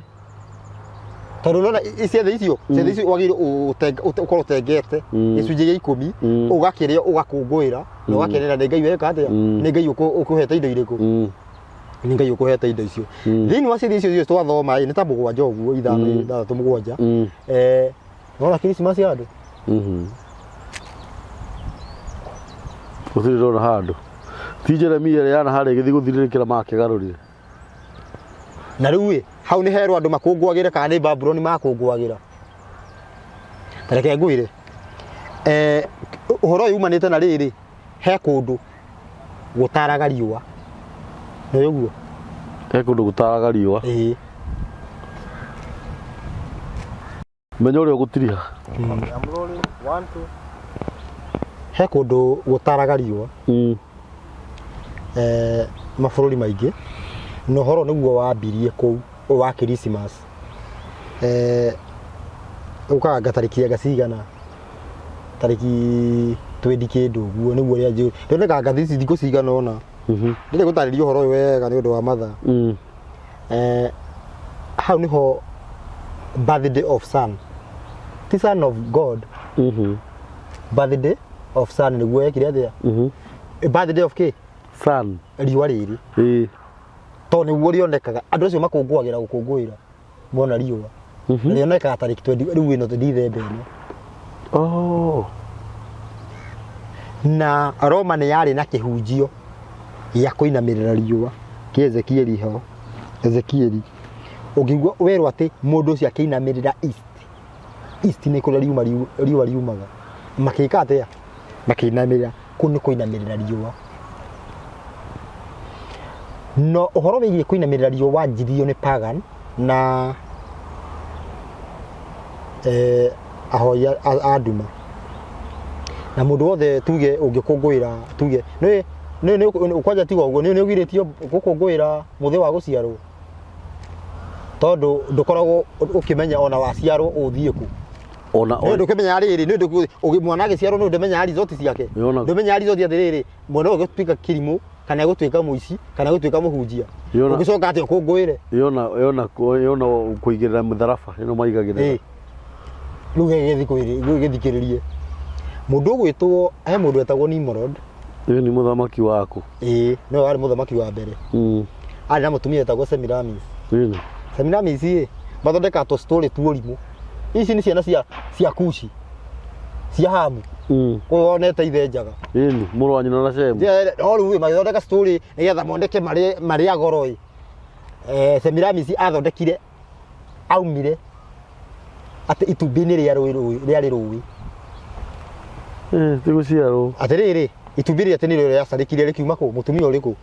Tondũ nona ciathĩ icio ciathĩ icio wagĩrĩirwo ũkorwo ũtengete gĩcunjĩ gĩa ikũmi ũgakĩrĩa ũgakũngũĩra na ũgakenera nĩ Ngai weka atĩa, nĩ Ngai ũkũhete indo irĩkũ, nĩ Ngai ũkũhete indo icio. Thĩinĩ wa ciathĩ icio ciothe twathoma ĩ nĩ ta mũgwanja ũguo, ithano, ithathatũ, mũgwanja. Nona Christmas ya andũ. Gũtirĩ ndona handũ. Ti Jeremia ĩrĩa yana harĩa ĩgĩthiĩ gũthirĩrĩkĩra makĩgarũrire. Na rĩu ĩ hau nĩ herwo andũ makũngũagĩre kana nĩ Babuloni makũngũagĩra? Ta reke ngwĩre, ũhoro ũyũ umanĩte na rĩrĩ, he kũndũ gũtaraga riũa, nĩ ũguo? He kũndũ gũtaraga riũa. Ĩĩ. Menya ũrĩa ũgũtiriha. I'm rolling. One, two. He kũndũ gũtaraga riũa. Mabũrũri maingĩ na ũhoro nĩguo wambirie kũu ũyũ wa Christmas. Ũkaga nga tarĩki anga cigana, tarĩki twendi kĩndũ ũguo nĩguo rĩa njũĩ rĩonekaga nga ici thikũ cigana ũna. Ndĩrĩ gũtarĩria ũhoro ũyũ wega nĩ ũndũ wa mathaa. Hau nĩho birthday of sun, ti son of God. Birthday of sun nĩguo yekire atĩa? Birthday of kĩ? Sun. Riũa rĩrĩ. Ĩĩ. Tondũ nĩguo rĩonekaga andũ acio makũngũagĩra gũkũngũĩra mona riũa. Rĩonekaga tarĩki 20 rĩu ĩno Dithemba ĩno. Oh. Na Roma nĩ yarĩ na kĩhunjio gĩa kũinamĩrĩra riũa kĩa Ezekieli ho. Ezekieli ũngĩigua werwo atĩ mũndũ ũcio akĩinamĩrĩra east, east nĩ kũrĩa riũa riumaga, makĩka atĩa? Makĩinamĩrĩra kũu nĩ kũinamĩrĩra riũa. No ũhoro wĩgiĩ kũinamĩrĩra riũa wanjirio nĩ pagan na ahoi a nduma. Na mũndũ wothe tuge ũngĩkũngũĩra tuge nĩ nĩ nĩ kwanja tiga ũguo nĩ ũgirĩtio gũkũngũĩra mũthĩ wa gũciarwo, tondũ ndũkoragwo ũkĩmenya ona waciarwo ũthiĩ kũ. Ona Nĩ ndũkĩmenyaga rĩrĩ, nĩ ũndũ mwana agĩciarwo nĩ ndũmenyaga result ciake. Yona. Ndũmenyaga result atĩrĩrĩ, mwana ũyũ gũtuĩka kĩrimũ kana gũtuĩka mũici kana gũtuĩka mũhunjia. Yona. Ũngĩcoka atĩa ũkũngũĩre? Yona yona yona kũigĩrĩra mũtharaba ĩno maigagĩrĩra. Ĩĩ. Rĩu gĩthikĩrĩrie. Mũndũ ũgwĩtwo, he mũndũ wetagwo Nimrod. Ĩĩ nĩ mũthamaki waku. Ĩĩ, nĩwe warĩ mũthamaki wa mbere. Arĩ na mũtumia wetagwo Semiramis. Ĩĩ. Semiramis ĩ, mathondekaga tũ story tuorimũ. Ici nĩ ciana cia Kushi, cia Hamu. Kũu wonete ithe njaga. Ĩĩ, mũrũ wa nyina na Shemu. No rĩu ĩ, magĩthondeka story nĩgetha moneke marĩ a goro ĩ. Semiramis athondekire, aumire atĩ itumbĩ-inĩ rĩa rũĩ rũĩ, rĩarĩ rũĩ. Ĩĩ, ti gũciarwo. Atĩrĩrĩ, itumbĩ rĩrĩa atĩ nĩrĩo rĩacarĩkire rĩkiuma kũ? Mũtumia ũrĩkũ?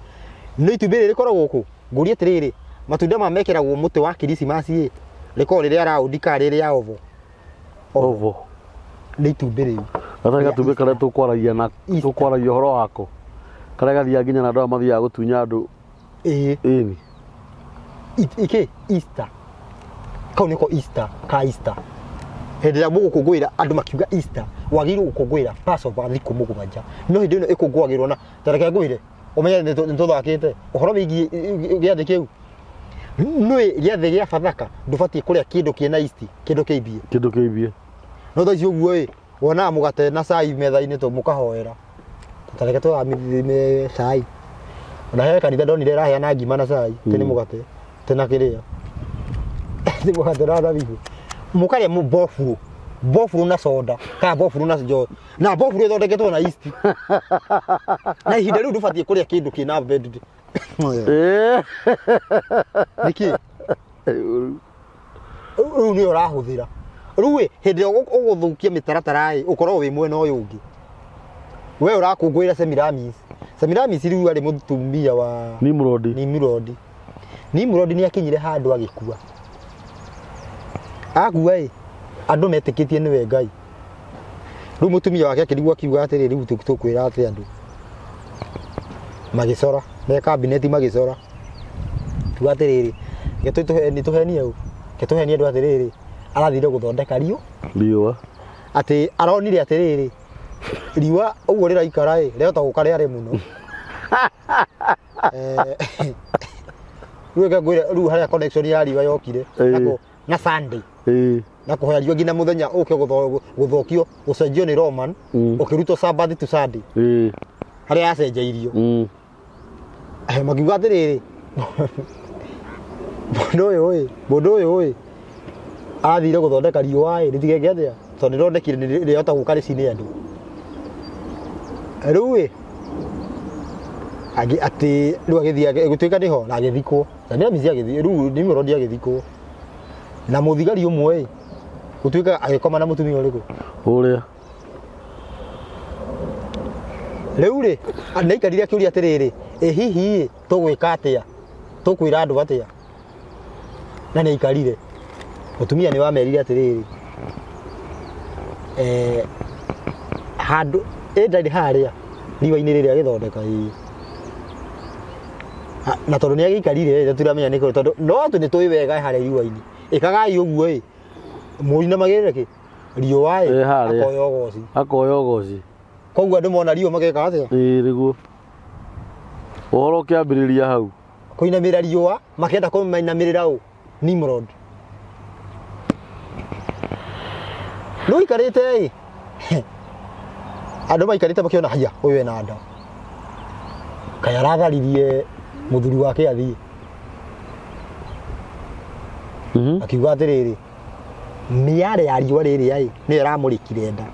Nĩ itumbĩ rĩrĩ rĩkoragwo kũ? Ngũrie atĩrĩrĩ, matunda maya mekĩragwo mũtĩ wa Kiricimasi ĩ, rĩkoragwo rĩrĩa round kana rĩrĩa oval? Oval. Nĩ itumbĩ rĩu. Gatarĩ gatumbĩ karĩa tũkwaragia na Easter. tũkwaragia ũhoro wako. Karĩa gathiaga nginya na andũ aya mathiaga gũtunya andũ. Ĩĩ. Ĩni. Ikĩ? Easter. Kau nĩko Easter, ka Easter. Hĩndĩ ĩrĩa mũgũkũngũĩra andũ makiuga Easter, wagĩrĩirwo gũkũngũĩra Passover thikũ mũgwanja. No hĩndĩ ĩno ĩkũngũagĩrwo na, ta reke ngwĩre, ũmenye nĩ tũthakĩte ũhoro wĩgiĩ gĩathĩ kĩu. Nĩ gĩathĩ gĩa Bathaka ndũbatiĩ kũrĩa kĩndũ kĩna yeast, kĩndũ kĩimbie. Kĩndũ kĩimbie. No thaa ici ũguo ĩ, wonaga mũgate na cai metha-inĩ tũ mũkahoera. Ta reke tũramithime cai. Ona he kanitha ndonire ĩraheana ngima na cai, ti nĩ mũgate, ti na kĩrĩa. Ti mũgate na thabibũ. Mũkarĩa mbofurũ, mbofurũ na soda, kana mbofurũ na njohi. Na mbofurũ ĩthondeketwo na yeast. Na ihinda rĩu ndũbatiĩ kũrĩa kĩndũ kĩna bread. Nĩkĩ? Rĩu nĩyo ũrahũthĩra. Rĩu ĩ, hĩndĩ ĩrĩa ũgũthũkia mĩtaratara ĩ, ũkoragwo wĩ mwena ũyũ ũngĩ. We ũrakũngũĩra Semiramis. Semiramis rĩu arĩ mũtumia wa Nimrod. Nimrod. Nimrod nĩ akinyire handũ agĩkua. Akua ĩ, andũ metĩkĩtie nĩwe Ngai. Rĩu mũtumia wake akĩrigwo akiuga atĩrĩ, rĩu tũkwĩra atĩ andũ. Magĩcora, me kabineti magĩcora. Kiuga atĩrĩrĩ, reke tũhenie ũ, reke tũhenie andũ atĩrĩrĩ, arathire gũthondeka riũ. Riũa. Atĩ aronire atĩrĩrĩ, riũa ũguo rĩraikara ĩ, rĩahota gũka rĩare mũno. Rĩu reke ngwĩre, rĩu harĩa connection ya riũa yokire, na Sunday. Na kũhoya riũa nginya mũthenya ũke gũthũkio, gũcenjio nĩ Roman, ũkĩrutwo Sabbath to Sunday. Harĩa yacenjeirio. Makiuga atĩrĩrĩ, mũndũ ũyũ ĩ, mũndũ ũyũ ĩ, athire gũthondeka riũa ĩ, rĩtigeke atĩa, tondũ nĩrĩronekire rĩahota gũka rĩcine andũ. Rĩu ĩ, atĩ rĩu agĩthiĩ gũtuĩka nĩho na agĩthikwo. Na nĩ Amisi agĩthiĩ, rĩu Nimrod agĩthikwo. Na mũthigari ũmwe ĩ, gũtuĩka agĩkoma na mũtumia ũrĩkũ? Ũrĩa. Rĩu rĩ, nĩaikarire akĩũria atĩrĩrĩ, ĩ hihi ĩ, tũgwĩka atĩa? Tũkwĩra andũ atĩa? Na nĩaikarire. Mũtumia nĩ wamerire atĩrĩrĩ, handũ, ĩ ndarĩ harĩa, riũa-inĩ rĩrĩa agĩthondeka ĩ. Na tondũ nĩagĩikarire ĩ, tũtiramenya nĩkũ, tondũ no atĩ nĩtũĩ wega harĩa riũa-inĩ. Ĩkagai ũguo ĩ, mũinamagĩrĩre kĩ? Riũa ĩ, Harĩa. akoya ũgoci. Akoya ũgoci. Koguo andũ mona riũa mageka atĩa? Ĩĩ nĩguo. Ũhoro ũkĩambĩrĩria hau. Kũinamĩrĩra riũa, makĩenda kũmainamĩrĩra ũ? Nimrod. Rĩu aikarĩte ĩ, andũ maikarĩte makĩona haiya, ũyũ ena nda. Kaĩ aratharirie mũthuri wake athiĩ. Akiuga atĩrĩrĩ, mĩarĩ ya riũa rĩrĩa ĩ, nĩyo ĩramũrĩkire nda.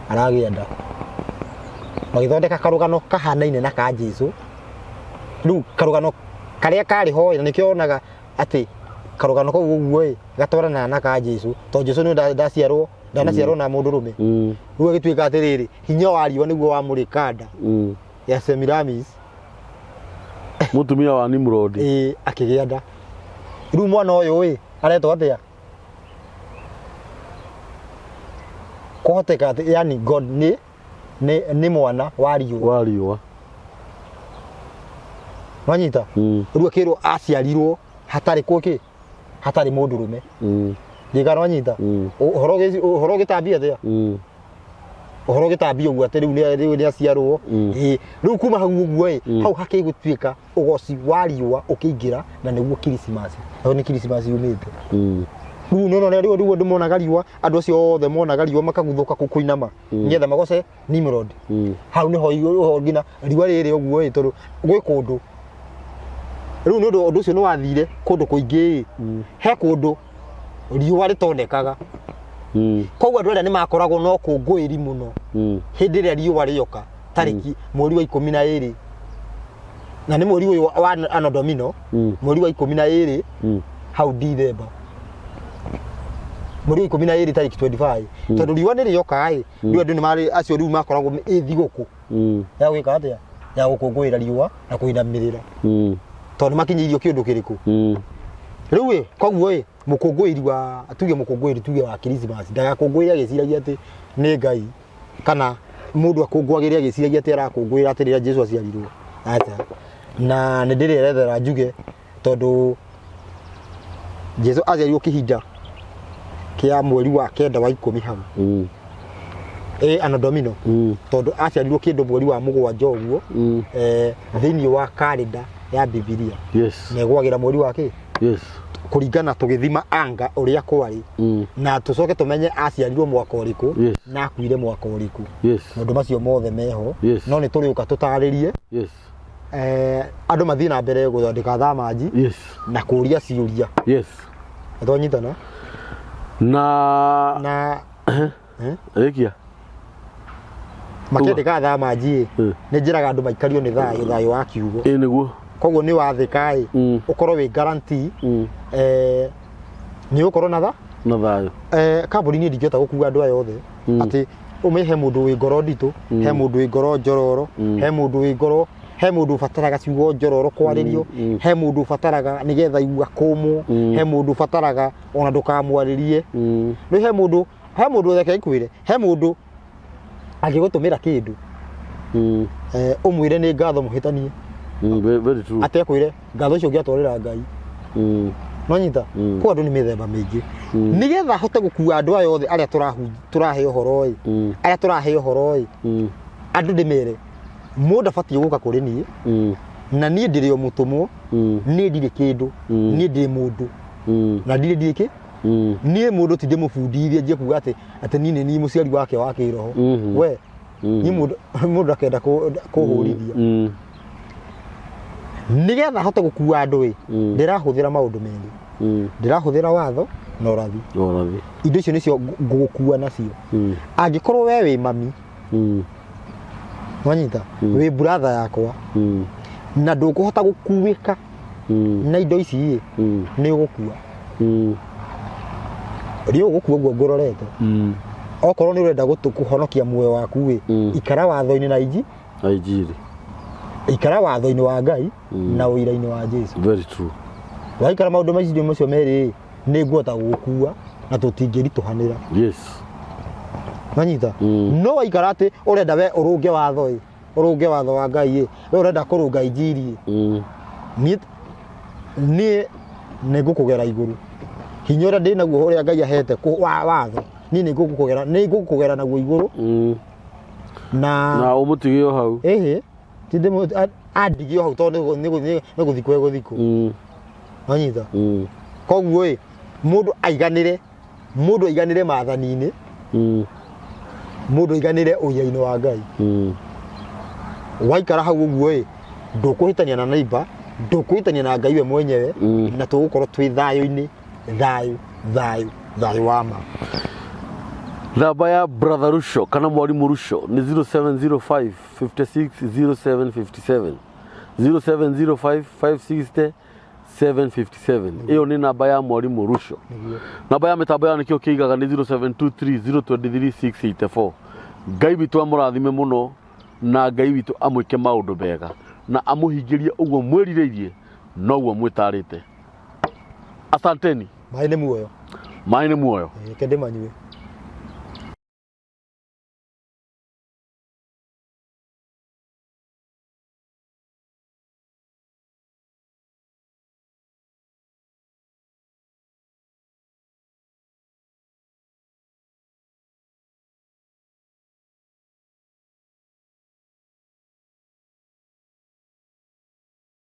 Aragĩa nda. Magĩthondeka karũgano kahanaine na ka Jesũ. Rĩu karũgano karĩa karĩ ho ĩ, na nĩkĩo wonaga atĩ karũgano kau ũguo ĩ, gatwaranaga na ka Jesũ, tondũ Jesũ nĩwe ndaciarwo, ndanaciarwo na mũndũrũme. Rĩu agĩtuĩka atĩrĩrĩ, hinya wa riũa nĩguo wamũrĩka nda ya Semiramis. Mũtumia wa Nimrod. Ĩĩ, akĩgĩa nda. Rĩu mwana ũyũ ĩ, aretwo atĩa? Kũhoteka atĩ, yani God nĩ mwana wa riũa. Wa riũa. Wanyita? Rĩu akĩrwo aciarirwo hatarĩ kũkĩ? Hatarĩ mũndũrũme. Ndigana wanyita? Ũhoro ũgĩtambia atĩa? Ũhoro ũgĩtambia ũguo atĩ rĩu rĩu nĩ aciarwo. Ĩĩ, rĩu kuma hau ũguo ĩ, hau hakĩgũtuĩka ũgoci wa riũa ũkĩingĩra, na nĩguo Krismasi. Hau nĩ Krismasi yumĩte. Rĩu nĩ ũrona rĩu andũ monaga riũa, andũ acio othe monaga riũa makaguthũka kũinama, nĩgetha magoce Nimrod. Hau nĩho ũhoro nginya riũa rĩrĩ ũguo ĩ, tondũ gwĩ kũndũ. Rĩu nĩ ũndũ ũcio nĩ wathire kũndũ kũingĩ ĩ. He kũndũ riũa rĩtonekaga. Koguo andũ arĩa nĩ makoragwo na ũkũngũĩri mũno hĩndĩ ĩrĩa riũa rĩoka, tarĩki mweri wa 12. Na nĩ mweri ũyũ wa Anno Domini, mweri wa 12 hau Dithemba. Mweri wa 12 tarĩki 25. Tondũ riũa nĩ rĩoka ĩ, rĩu andũ nĩ marĩ acio rĩu makoragwo ĩ thigũkũ. Ya gwĩka atĩa? Ya gũkũngũĩra riũa na kũinamĩrĩra. Tondũ nĩ makinyĩirio kĩũndũ kĩrĩkũ? Rĩu ĩ, koguo ĩ, mũkũngũĩri wa, tuge mũkũngũĩri tuge wa Christmas, ndagakũngũĩre agĩciragia atĩ nĩ Ngai, kana mũndũ akũngũagĩre agĩciragia atĩ arakũngũĩra atĩ rĩrĩa Jesu aciarirwo. Acha. Na nĩ ndĩrerethera njuge tondũ Jesu aciarirwo kĩhinda kĩa mweri wa 9 wa 10 hau. Ĩ Anno Domini. Tondũ aciarirwo kĩndũ mweri wa 7 ũguo, thĩinĩ wa kalenda ya Bibilia. Na ĩgwagĩra mweri wa kĩ? Kũringana tũgĩthima anga ũrĩa kwarĩ. Na tũcoke tũmenye aciarirwo mwaka ũrĩkũ, na akuire mwaka ũrĩkũ. Maũndũ macio mothe meho. No nĩ tũrĩũka tũtarĩrie. Andũ mathiĩ na mbere gũthondeka thamanji. Na kũria ciũria. Twanyitana? Na Na Rĩkia. Makĩandĩka thamanji ĩ, nĩ njĩraga andũ maikario nĩ thayũ, thayũ wa kiugo. Ĩ nĩguo. Koguo nĩ wathĩka ĩ, ũkorwo wĩ guarantee, Nĩ ũgũkorwo na tha Na thayũ. Kambuni niĩ ndingĩhota gũkua andũ aya othe atĩ ũmenye he mũndũ wĩ ngoro nditũ, he mũndũ wĩ ngoro njororo, he mũndũ wĩ ngoro, he mũndũ ũbataraga ciugo njororo kwarĩrio, he mũndũ ũbataraga nĩgetha igua kũmwo, he mũndũ ũbataraga ona ndũkamwarĩrie. Rĩu he mũndũ reke ngwĩre, he mũndũ angĩgũtũmĩra kĩndũ, ũmwĩre nĩ ngatho mũhĩtanie. Very, very true. Atekwĩre ngatho icio ũngĩatwarĩra Ngai. No nyita. Kwa andũ nĩ mĩthemba mĩingĩ. Nĩgetha hote gũkua andũ aya othe arĩa tũrahe ũhoro ĩ, arĩa tũrahe ũhoro ĩ, andũ ndĩmere mũndũ abatiĩ gũka kũrĩ niĩ, na niĩ ndĩrĩ o mũtũmwo. Niĩ ndirĩ kĩndũ. Niĩ ndĩ mũndũ na ndirĩ kĩ. Niĩ mũndũ ti ndĩmũbundithie njie kuga atĩ niĩ nĩ niĩ mũciari wake wa kĩroho. We niĩ mũndũ akenda kũhũrithia. Nĩgetha hote gũkua andũ ĩ, ndĩrahũthĩra maũndũ merĩ. Ndĩrahũthĩra watho na ũrathi. Ũrathi. Indo icio nĩcio ngũgũkua nacio. Angĩkorwo we wĩ mami, wanyita, wĩ buratha yakwa, na ndũkũhota gũkuĩka na indo ici ĩ, nĩ ũgũkua. Nĩ ũgũkua ũguo ngũrorete. Okorwo nĩ ũrenda kũhonokia muoyo waku ĩ, ikara watho-inĩ na inji Na injiri. Ikara watho-inĩ wa Ngai na ũira-inĩ wa Jesu. Very true. Waikara maũndũ macio macio merĩ ĩ, nĩ ngũhota gũgũkua na tũtingĩritũhanĩra. Wanyita. No waikara atĩ ũrenda we ũrũnge watho ĩ, ũrũnge watho wa Ngai ĩ, we ũrenda kũrũnga injiri ĩ, niĩ nĩ ngũkũgera igũrũ. Hinya ũrĩa ndĩ naguo ũrĩa Ngai ahete wa watho, niĩ nĩ ngũkũgera naguo igũrũ. Na Na ũmũtige o hau. Ĩhĩ, ti andigie o hau tondũ nĩ gũthikwo egũthikwo. Wanyita. Koguo ĩ, mũndũ aiganĩre maathani-inĩ, mũndũ aiganĩre ũira-inĩ wa Ngai. Waikara hau ũguo ĩ, ndũkũhĩtania na neighbor, ndũkũhĩtania na Ngai we mwenyewe. Na tũgũkorwo twĩ thayũ-inĩ, thayũ, thayũ, thayũ wa ma. Namba ya Brother Rusho kana Mwarimũ Rusho nĩ 0705 56 0757, 0705 560 757. Ĩyo nĩ namba ya Mwarimũ Rusho. Namba ya mĩtambo ya nĩkĩo kĩigaga nĩ 0723 023 684. Ngai witũ amũrathime mũno na Ngai witũ amwĩke maũndũ mega na amũhingĩrie ũguo mwĩrirĩirie noguo mwĩtarĩte. Asanteni. Maĩ nĩ muoyo. Maĩ nĩ muoyo. Reke ndĩmanyue.